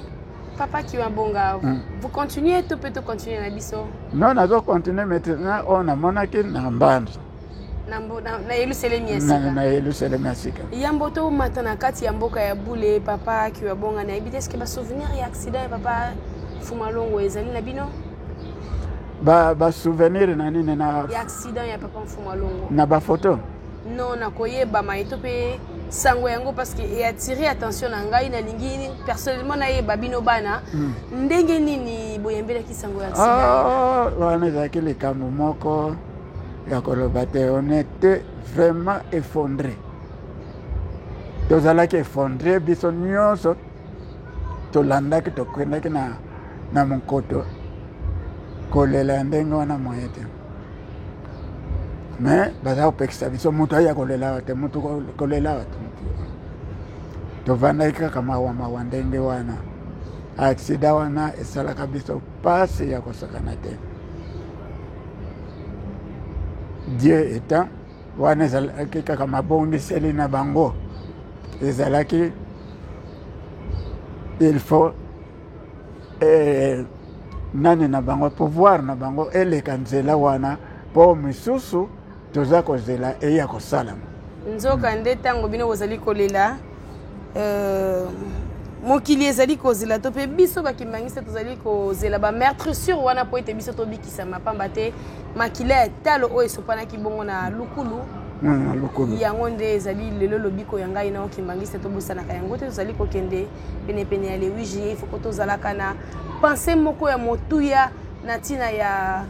Papa Kiwabonga, vous continuez to peut continuer na biso? Non, nazo continuer maintenant oyo namonaki na Mbanzo. Na Yelusalemi ya sika. Na Yelusalemi ya sika. Yambo tomata na kati ya mboka ya bule, papa Kiwabonga, nayebi te, eske basouvenir ya accident ya papa Mfumalongo ezali na bino? Basouvenir na nini na? Ya accident ya papa Mfumalongo. Na bafoto? Non, nakoyebama eto mpe sango yango, parce que eattire attention na ngai. Nalingi personnellement nayeba bino bana ndenge nini boyembelaki sango ya accident. Ah, wana ezalaki likambo moko ya koloba te. On était vraiment effondré, tozalaki effondré biso nyonso. Tolandaki, tokendaki na monkoto kolela ya ndenge wana moye te, mais baza kopekisa biso: moto aya kolela awa te, moto kolela awa te. Tovandaki kaka mawa mawa ndenge wana. Accident wana esalaka biso mpasi ya kosakana te. Dieu étant, wana ezalaki kaka mabongiseli na bango, ezalaki il faut nani na bango, pouvoir na bango eleka nzela wana, mpo misusu toza kozela eya kosalama. Nzoka nde ntango bino bozali kolela, mokili ezali kozela, to mpe biso bakimbangisi tozali kozela bameurtrissure wana, mpo ete biso tobikisama, pamba te makila ya talo oyo esopanaki bongo na lukulu Lukulu, yango nde ezali lelo lobiko ya ngai na okimbangisi. Tobosanaka yango te. Tozali kokende penepene ya le 8 juillet, il faut ko tozalaka na pensée moko ya motuya na ntina ya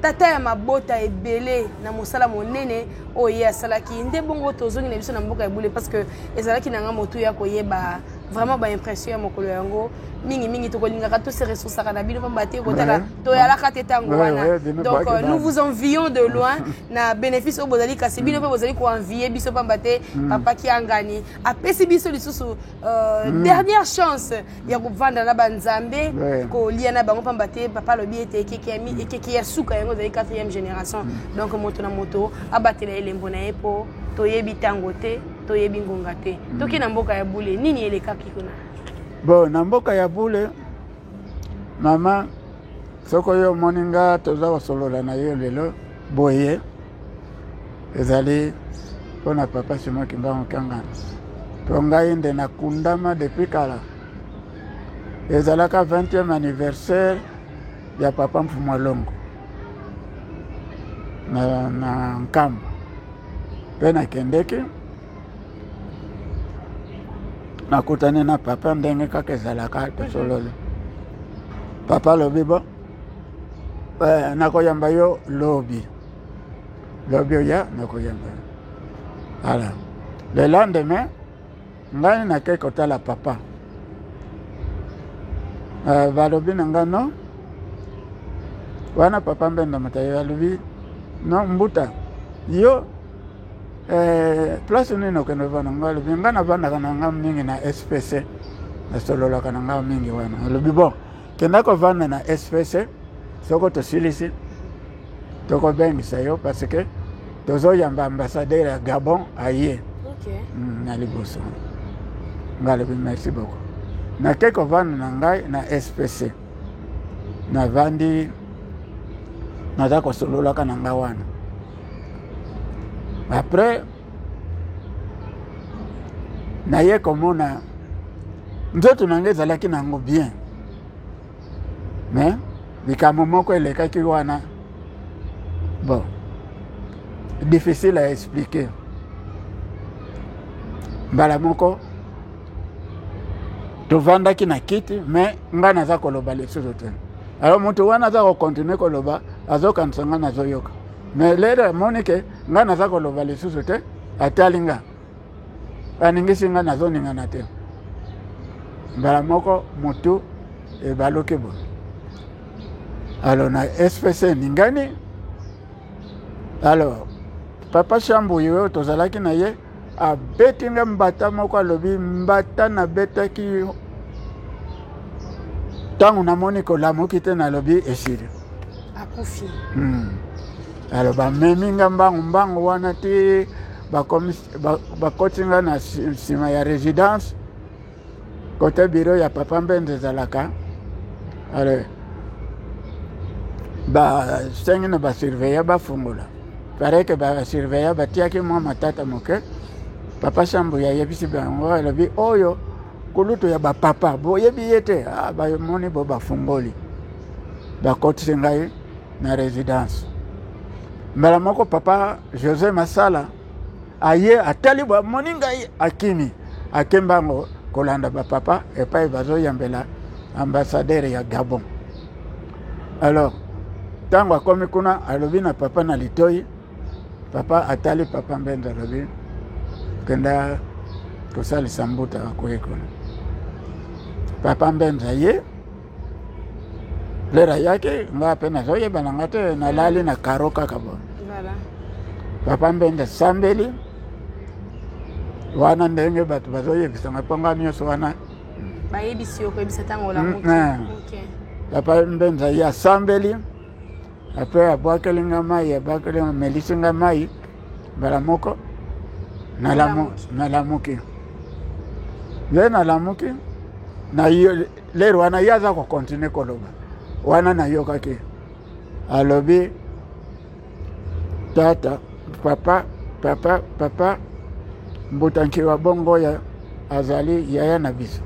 tata ya mabota ebele na mosala monene oyo ye asalaki. Nde bongo tozongi na biso na mboka ya bule, parce que ezalaki na nga motuya koyeba vraiment baimpression ya mokolo yango. Mingimingi tokolingaka tose ressourçaka na bino, pamba te kotala toyalaka te ntango wana. Donc nous vous envions de loin na bénéfice oyo bozali, kasi bino mpe bozali koenvie biso, pamba te papa Kiangani apesi biso lisusu dernière chance ya kovanda na banzambe, kolia na bango, pamba te papa alobi ete ekeke ya suka yango ezali quatrième génération. Donc moto na moto abatela elembo na ye, mpo toyebi ntango te, toyebi ngonga te. Toki na mboka ya bule, nini elekaki kuna? Bon, na mboka ya bule, mama, soki oyo omoni nga toza kosolola na yo lelo boye, ezali mpona papa Simon Kimbangu Kiangani, mpo ngai nde nakundama depuis kala. Ezalaka 20e anniversaire ya papa Mfumu Alongo na Nkamba. Mpe nakendeki, nakutani na papa ndenge kaka ezalaka, tosololi. Papa alobi: "Bo eh, nakoyamba yo lobi, lobi oya, nakoyamba yo." Alors le lendemain, ngai nakei kotala papa. Balobi na ngai: "No, wana papa Mbenda moto aye." Alobi: "No, mbuta, yo place nini okende ovanda?" Ngai alobi: "Ngai navandaka na ngai mingi na SPC, nasololaka na ngai mingi wana." Alobi: "Bon, kenda kovanda na SPC, soko tosilisi tokobengisa yo, parce que tozoyamba ambassadeur ya Gabon aye." Na liboso ngai alobi: "Merci beaucoup." Nake kovanda na ngai na SPC, navandi, naza kosololaka na ngai wana. Après naye komona nzoto na ngai ezalaki nango bien, mais likambo moko elekaki wana, bon, difficile à expliquer. Mbala moko tovandaki na kiti, mais ngai naza koloba lisusu te. Alors moto wana aza kocontinuer koloba, azokanisa ngai nazoyoka, mais lelo amoni ke ngai naza koloba lisusu te. Atali nga, aningisi nga, nazoningana te. Mbala moko motu ebaluki boye. Alors na SPC eningani. Alors papa Shambuyi oyo tozalaki na ye abeti nga mbata moko. Alobi mbata nabetaki yo, ntango namoni kolamuki te, nalobi esili. Akufi. Alors bamemi nga mbangu mbangu wana ti bakoti nga na nsima ya résidence, côté bureau ya papa Mbenza ezalaka. Alors basengi na basurveillant bafungola. Paraît que basurveillant batiaki mwa matata moke. Papa Shambu ayebisi bango, alobi: "Oyo kulutu ya bapapa, boyebi ye te?" Ah, bamoni bo bafungoli, bakotisi ngai na résidence. Mbala moko papa José Masala aye, atali, bamoni ngai, akimi, akembango kolanda bapapa epai bazoyambela ambassadeur ya Gabon. Alors ntango akomi kuna, alobi na papa na litoi. Papa atali papa Mbenza, alobi: "Kenda kosalisa mbuta, akoyi kuna." Papa Mbenza ye lere ayaki, nga mpe nazoyeba na nga te, nalali na karo kaka bo. Papa Mbenza sambeli wana ndenge bato bazoyebisanga, mpo nga nyonso wana Bayebisi yo, koyebisa ntango olamuki. Papa Mbenza ye asambeli, apres abwakeli nga mai, abwakeli, amelisi nga mai. Mbala moko nalamuki. Nde nalamuki na lere wana, ye aza kocontinuer koloba wana, nayokaki alobi: "Tata, papa, papa, papa Mbuta Nkiwa Bongoya azali yaya na biso,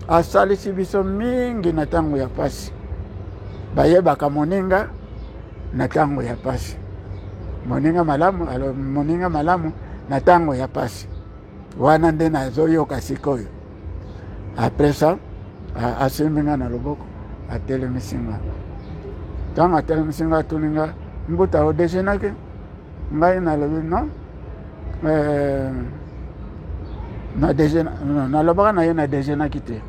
asalisi biso mingi na ntango ya pasi. Bayebaka moninga na ntango ya pasi, moninga malamu. Alors moninga malamu na ntango ya pasi." Wana nde nazoyoka sikoyo. Après ça asimbi nga na loboko, atelemisi nga. Ntango atelemisi nga, atuni nga: "Mbuta, odéjeunaki?" Ngai nalobi: "Non." Nalobaka na ye na déjeunaki te.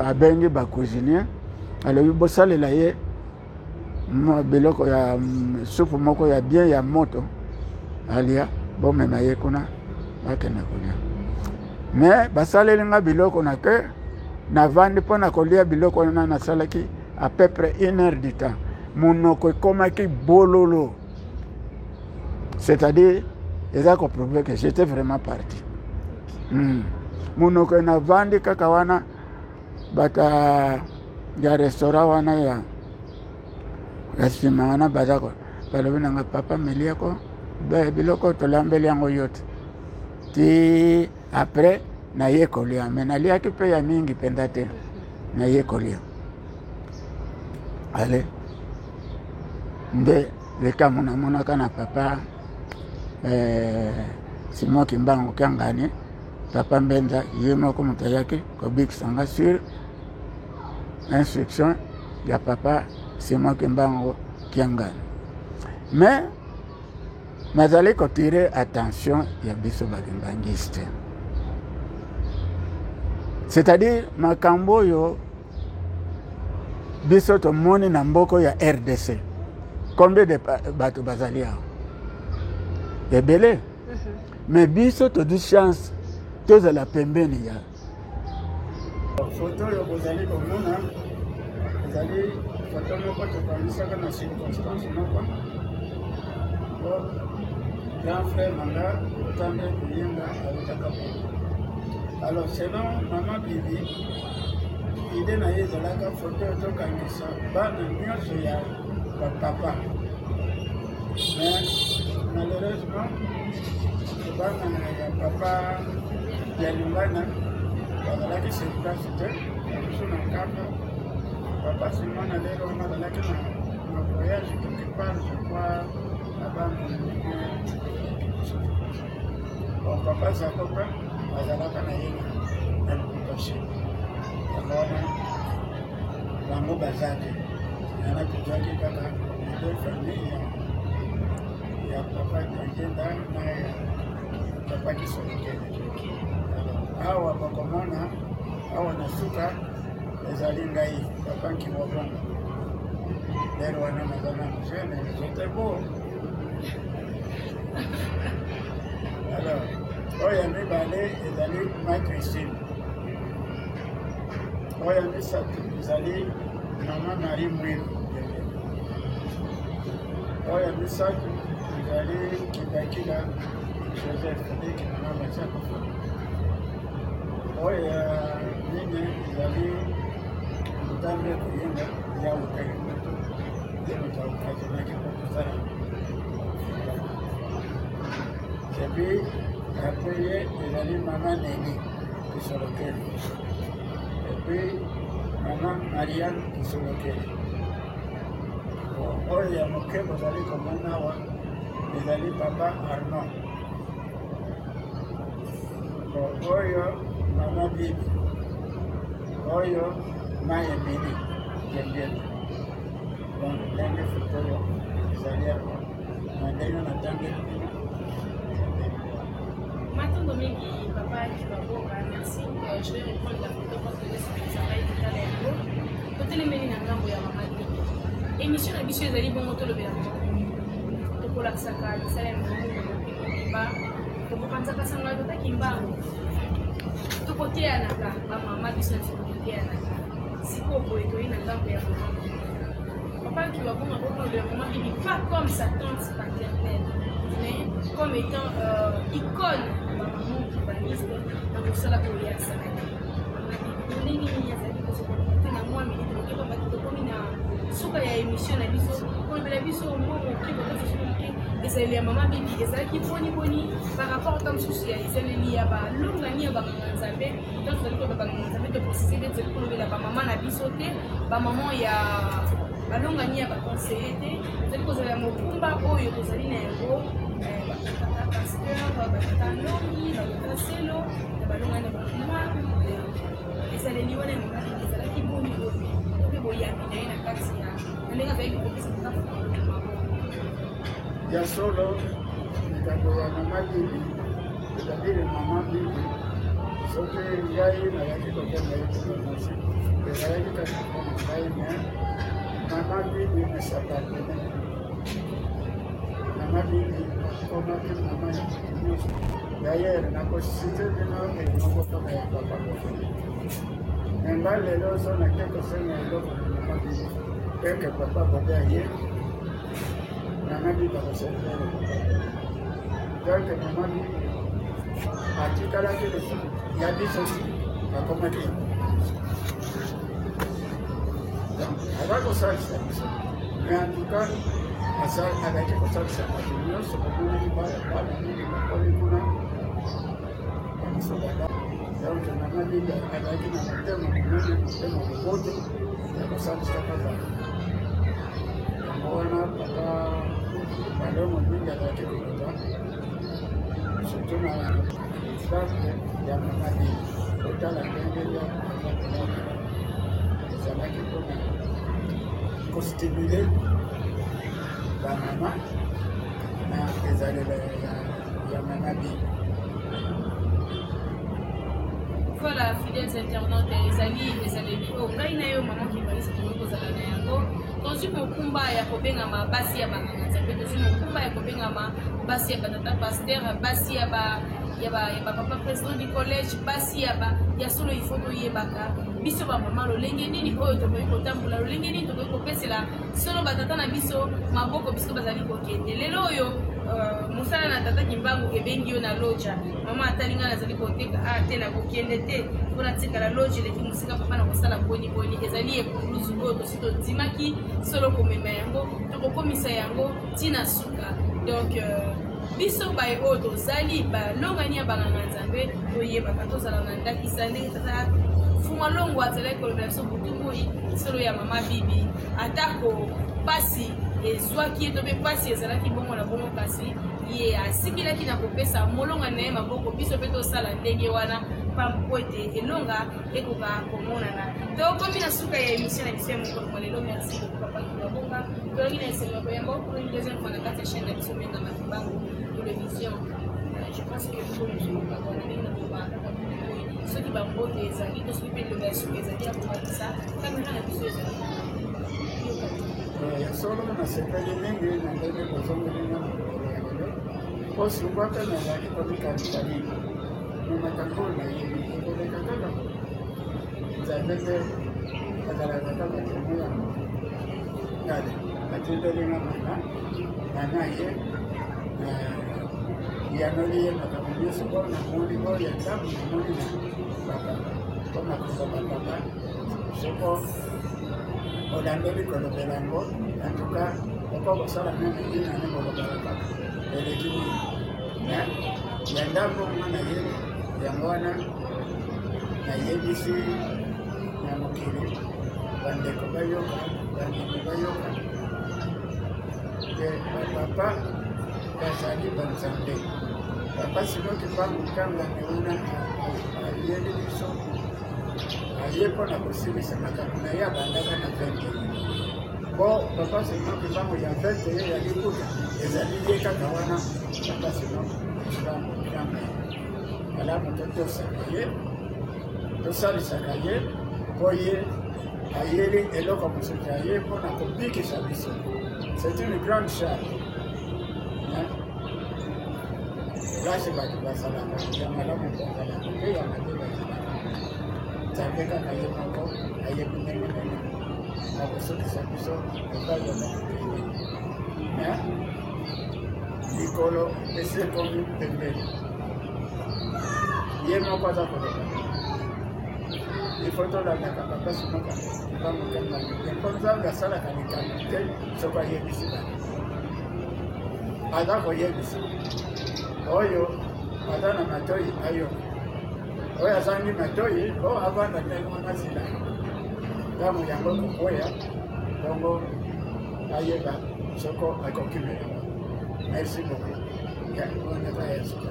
Abengi bacuisinier, alobi: "Bosalela ye biloko ya supu moko ya bien ya moto, alia, bomema ye kuna bakende kolia." Mais basaleli nga biloko, na ke navandi mpo na kolia biloko wana, nasalaki à peu près une heure du temps, monoko ekomaki bololo, c'est-à-dire eza koprouver que j'étais vraiment parti. Monoko navandi kaka wana, bato ya restaurant wana ya nsima wana baza balobi nanga: "Papa, meliako biloko tolambeli yango yo te." Ti après naye kolia, mais naliaki mpe ya mingi mpenza te. Naye kolia, ale nde likambo namonaka na papa. Simon Kimbangu Kiangani, papa Mbenza ye moko moto ayaki kobikisa nga sur instruction ya papa Simon Kimbangu Kiangani. Mais nazali kotire attention ya biso bakimbangiste, c'est-à-dire makambo oyo biso tomoni na mboko ya RDC. Combien de bato bazali awa? Ebele. Mais biso tozwi chance tozala pembeni ya foto oyo bozali komona. Ezali foto moko tokangisaka na circonstance moko. Po grand frère na nga Otambe Koyenga autaka po. Alors, selon mama Bibi, idée na ye ezalaka foto oyo tokangisa bana nyonso ya bapapa. Mais malheureusement, bana ya papa ya Lingana bazalaki sur place te, biso na Nkamba. Papa Simon na lelo wana azalaki na voyage quelque part, je crois, na Bandundu. Bon, papa Zako mpe azalaka na ye na Lubumbashi. Yango wana bango baza te. Yana tozwaki kaka deux famille ya papa Diangenda na ya papa Kisolokele. Awa bakomona awa na suka ezali ngai, papa Nkiwabongo. Lelo wana naza nanu jeune, j'étais beau. Alors, oyo ya mibale ezali ma Christine. Oyo ya misato ezali mama Marie Mwilu. Oyo ya misato ezali Kidakila Joseph, leki na mama Jakufa. Oyo ya mine ezali Ntambe Koyenga ya Utaki Moto, ye moto aokazonaki mpo kosala. Et puis après ye ezali mama Neni Kisolokele, et puis mama Marianne Kisolokele. Oyo ya moke bozali komona awa ezali papa Armand. Oyo mama Bibi, oyo ma Emili Kengele. Donc ndenge foto oyo ezali awa na ndenge natangeli bino. Matondo mingi, papa Kibaboka, merci. Je vais reprendre la photo parce que esepelisa ngai kotala yango. Totelemeli na ngambo ya mama Bibi. Émission na biso ezali bongo tolobela mama. Tokolakisaka misala ya mama na mokili mobimba. Tokopanzaka sango ya tata Kimbangu. Tokoteyanaka bamama biso na biso tokoteyanaka. Sikoyo boye toyi na ngambo ya mama Bibi. Papa Kiwabonga akolobela mama Bibi pas comme sa tante paternelle, mais comme étant icône ya bamama kimbanguiste na mosala oyo ye asalaki. Mama Bibi, ndenge nini azalaki kosokote na mwa minute moke, pamba te tokomi na suka ya émission na biso, kolobela biso mwa moke, kotosusu moke, ezaleli ya mama Bibi ezalaki boni boni par rapport ta mosusu ya ezaleli ya balongani ya banganga Nzambe? Donc tozali koloba banganga Nzambe, toprécise te, tozali kolobela bamama na biso te, bamama ya balongani ya baconseiller te. Tozali kozala mokumba oyo tozali na yango, batata pasteur, batata longi, batata selo na balongani na bakuma. Ezaleli wana ya mama Bibi ezalaki boni boni, mpe boyambi na ye na kati ya na ndenge azalaki kopesa tata maboko? Ya solo, likambo ya mama Bibi, c'est-à-dire mama Bibi, soki ngai nazalaki kokenda ye mwasi, ezalaki kaka mpona ngai. Mais mama Bibi ne s'appartenait. Mama Bibi akomaki mama ya bato nyonso. D'ailleurs, nakociter bino moko kaka ya papa Bofele. Me nga lelo so nake kosenga eloko na mama Bibi, eke papa Bobe aye, mama Bibi akosenga papa. Donc mama Bibi atikalaki lisusu ya biso, akomaki ya. Donc aza kosalisa biso, mais en tout cas azalaki kosalisa bato nyonso. Bamonaki bana mingi bakoli kuna biso baba. Donc mama Bibi azalaki na motema monene, motema boboto ya kosalisaka bato. Yango wana papa Balongo mingi azalaki koloba. Surtout na exemple ya mama Bibi, otala ndenge ya aza kolata, ezalaki mpona kostimuler bamama na ezalela ya mama Bibi. Voilà, fidèles internautes, ezali ezaleli oyo ngai na yo mama Kimbalisi tokoki kozala na yango. Tozwi mokumba ya kobengama basi ya banganga Nzambe, tozwi mokumba ya kobengama basi ya batata pasteur, basi ya ba ya ba ya ba papa président du collège, basi ya ba ya solo. Il faut toyebaka biso bamama lolenge nini oyo tokoki kotambola, lolenge nini tokoki kopesela solo batata na biso maboko biso bazali kokende. Lelo oyo mosala na tata Kimbangu ebengi yo na loja, mama atali ngai nazali koteka a te, nakokende te mpo natikala loge eleki mosika, papa nakosala boni boni. Ezali ekuluzu oyo tosi tondimaki solo komema yango, tokokomisa yango ntina suka. Donc biso baye oyo tozali balongani ya banganga Nzambe, toyebaka tozala na ndakisa ndenge tata Fuma Longo azalaki kolobela biso butu moi solo ya mama Bibi. Atako pasi ezwaki ye to mpe pasi ezalaki bongo na bongo, kasi ye asikilaki na kopesa molongani na ye maboko. Biso mpe tosala ndenge wana mpo ete elonga ekoka komonana. Tokomi na suka ya émission na biso ya mokolo mwa lelo. Merci beaucoup, papa Kibabonga. Tolongi na esengo ya koyamba pour une deuxième fois na kati ya chaîne na biso Menga Makibangu Télévision. Je pense que tokokabwana ndenge na tobaka kaka soki bambote ezali to soki mpe liloba ya suka ezali ya kobakisa, kamera na biso ezali. Ya solo, nasepeli mingi na ndenge kozongeli nga mokolo ya lelo, mpo sungwa mpe nazali komikanisa mingi me makambo oyo nayebi ekoleka kaka. Nzambe nde azalaka kaka temo ya moto. Ngale atindeli nga mama, mama ye yanoli ye makambo nyonso mpo namoni oyo ya ntango namoni na bapapa, mpo makambo bapapa soko olandeli kolobela yango, en tout cas oko kosala meme inane kolobela kaka eleki mingi. Mais ya ndambo nga nayebi yango wana, nayebisi na mokili, bandeko bayoka, bandeko bayoka ke bapapa bazali banzambe. Papa Simon Kimbangu Kiangani wana ayeli biso, aye mpo na kosilisa makambo na ye abandaka na 21, po papa Simon Kimbangu ya 21 ya likuta ezali ye kaka wana, papa Simon Kimbangu Kiangani. Malamu totosaka ye, tosalisaka ye, mpo ye ayeli eloko mosusu, aye mpo na kobikisa biso. C'est une grande charge. Place bato bazalaka ya malamu bazalaka mpe ya mabe bazalaka. Nzambe kaka ye moko ayebi ndenge nini akosukisa biso epai ya bakokende, mais likolo esi ekomi pembeni, ye moko aza koloba. Il faut tolandaka papa Simon Kimbangu Kiangani, mpo Nzambe asalaka likambo te soki ayebisi bato. Aza koyebisa, oyo aza na matoi ayoka, oyo azangi matoi o avanda ndenge wana sila ntango yango kokwea, bongo ayeba soko akokimela. Merci beaucoup. Wana eza ya suka.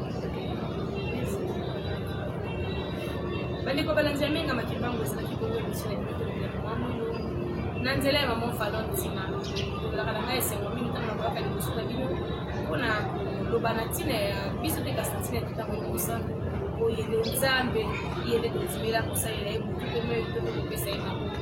Bandeko balandi ya Menga Makimbangu, ezalaki bongo émission na bino Tolobela mama Mwindo na nzela ya mama Falon Ntima. Tolobelaka na ngai esengo mingi ntango nakoyaka liboso na bino mpona koloba na ntina ya biso te, kasi na ntina ya tata Molimo Santu, oye nde Nzambe, ye nde tondimela kosalela ye butu mpe moi to mpe kopesa ye maboko.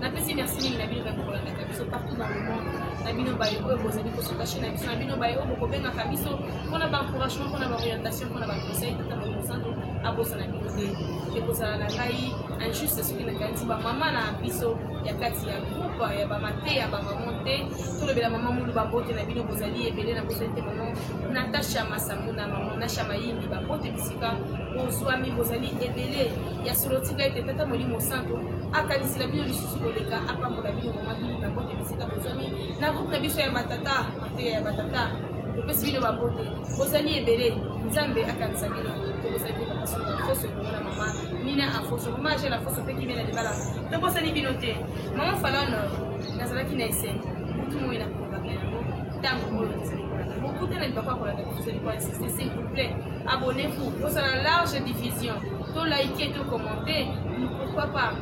Napesi merci mingi na bino baye kolandaka biso partout dans le monde, na bino baye oyo bozali kos'attacher na biso, na bino baye oyo bokobengaka biso mpona baencouragement, mpona baorientation, mpona baconseil. Tata Molimo Santu abosana bino te. Ekozala na ngai injuste soki nakanisi bamama na biso ya kati ya groupe ya bamate ya bamama te. Tolobela mama Mulu, bambote na bino, bozali ebele. Na bosali te mama Natasha Masambu na mama Nasha Mayimbi, bambote bisika bozwami, bozali ebele. Ya solo, tika ete tata Molimo Santo akanisela bino lisusu koleka, apambola bino. Mama bino, bambote bisika bozwami na groupe na biso ya batata, mateya ya batata, topesi bino bambote, bozali ebele. Nzambe akanisa bino. Tobosani te papa Songa Afoso elongo na mama Nina Afoso, mama Angele Afoso mpe kimia na libala. Tobosani bino te. Mama Falone, nazalaki na esengo butu moi na kolobaka yango ntango oyo tozali kolanda. Tokutana libaku ya kolanda biso tozali ko insister s'il vous plaît. Abonnez-vous, bosala large diffusion, to liker, to commenter, pourquoi pas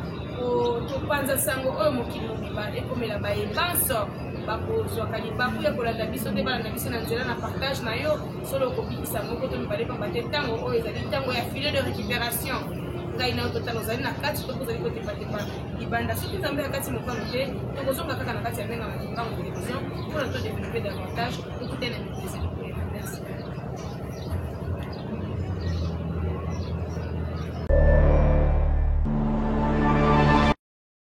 topanza sango oyo mokili mobimba ekomela baye banso bakozwaka libaku ya kolanda biso te balanda biso na nzela na partage na yo solo okobikisa moko to mibale pamba te ntango oyo ezali ntango ya filet de récupération ngai na yo totala ozali na kati to ozali kotepatepa libanda soki nzambe akati mokano te tokozonga kaka na kati ya ndenge ya kimbangu television mpona to développer davantage tokutana na mikolo ezali koya. Merci.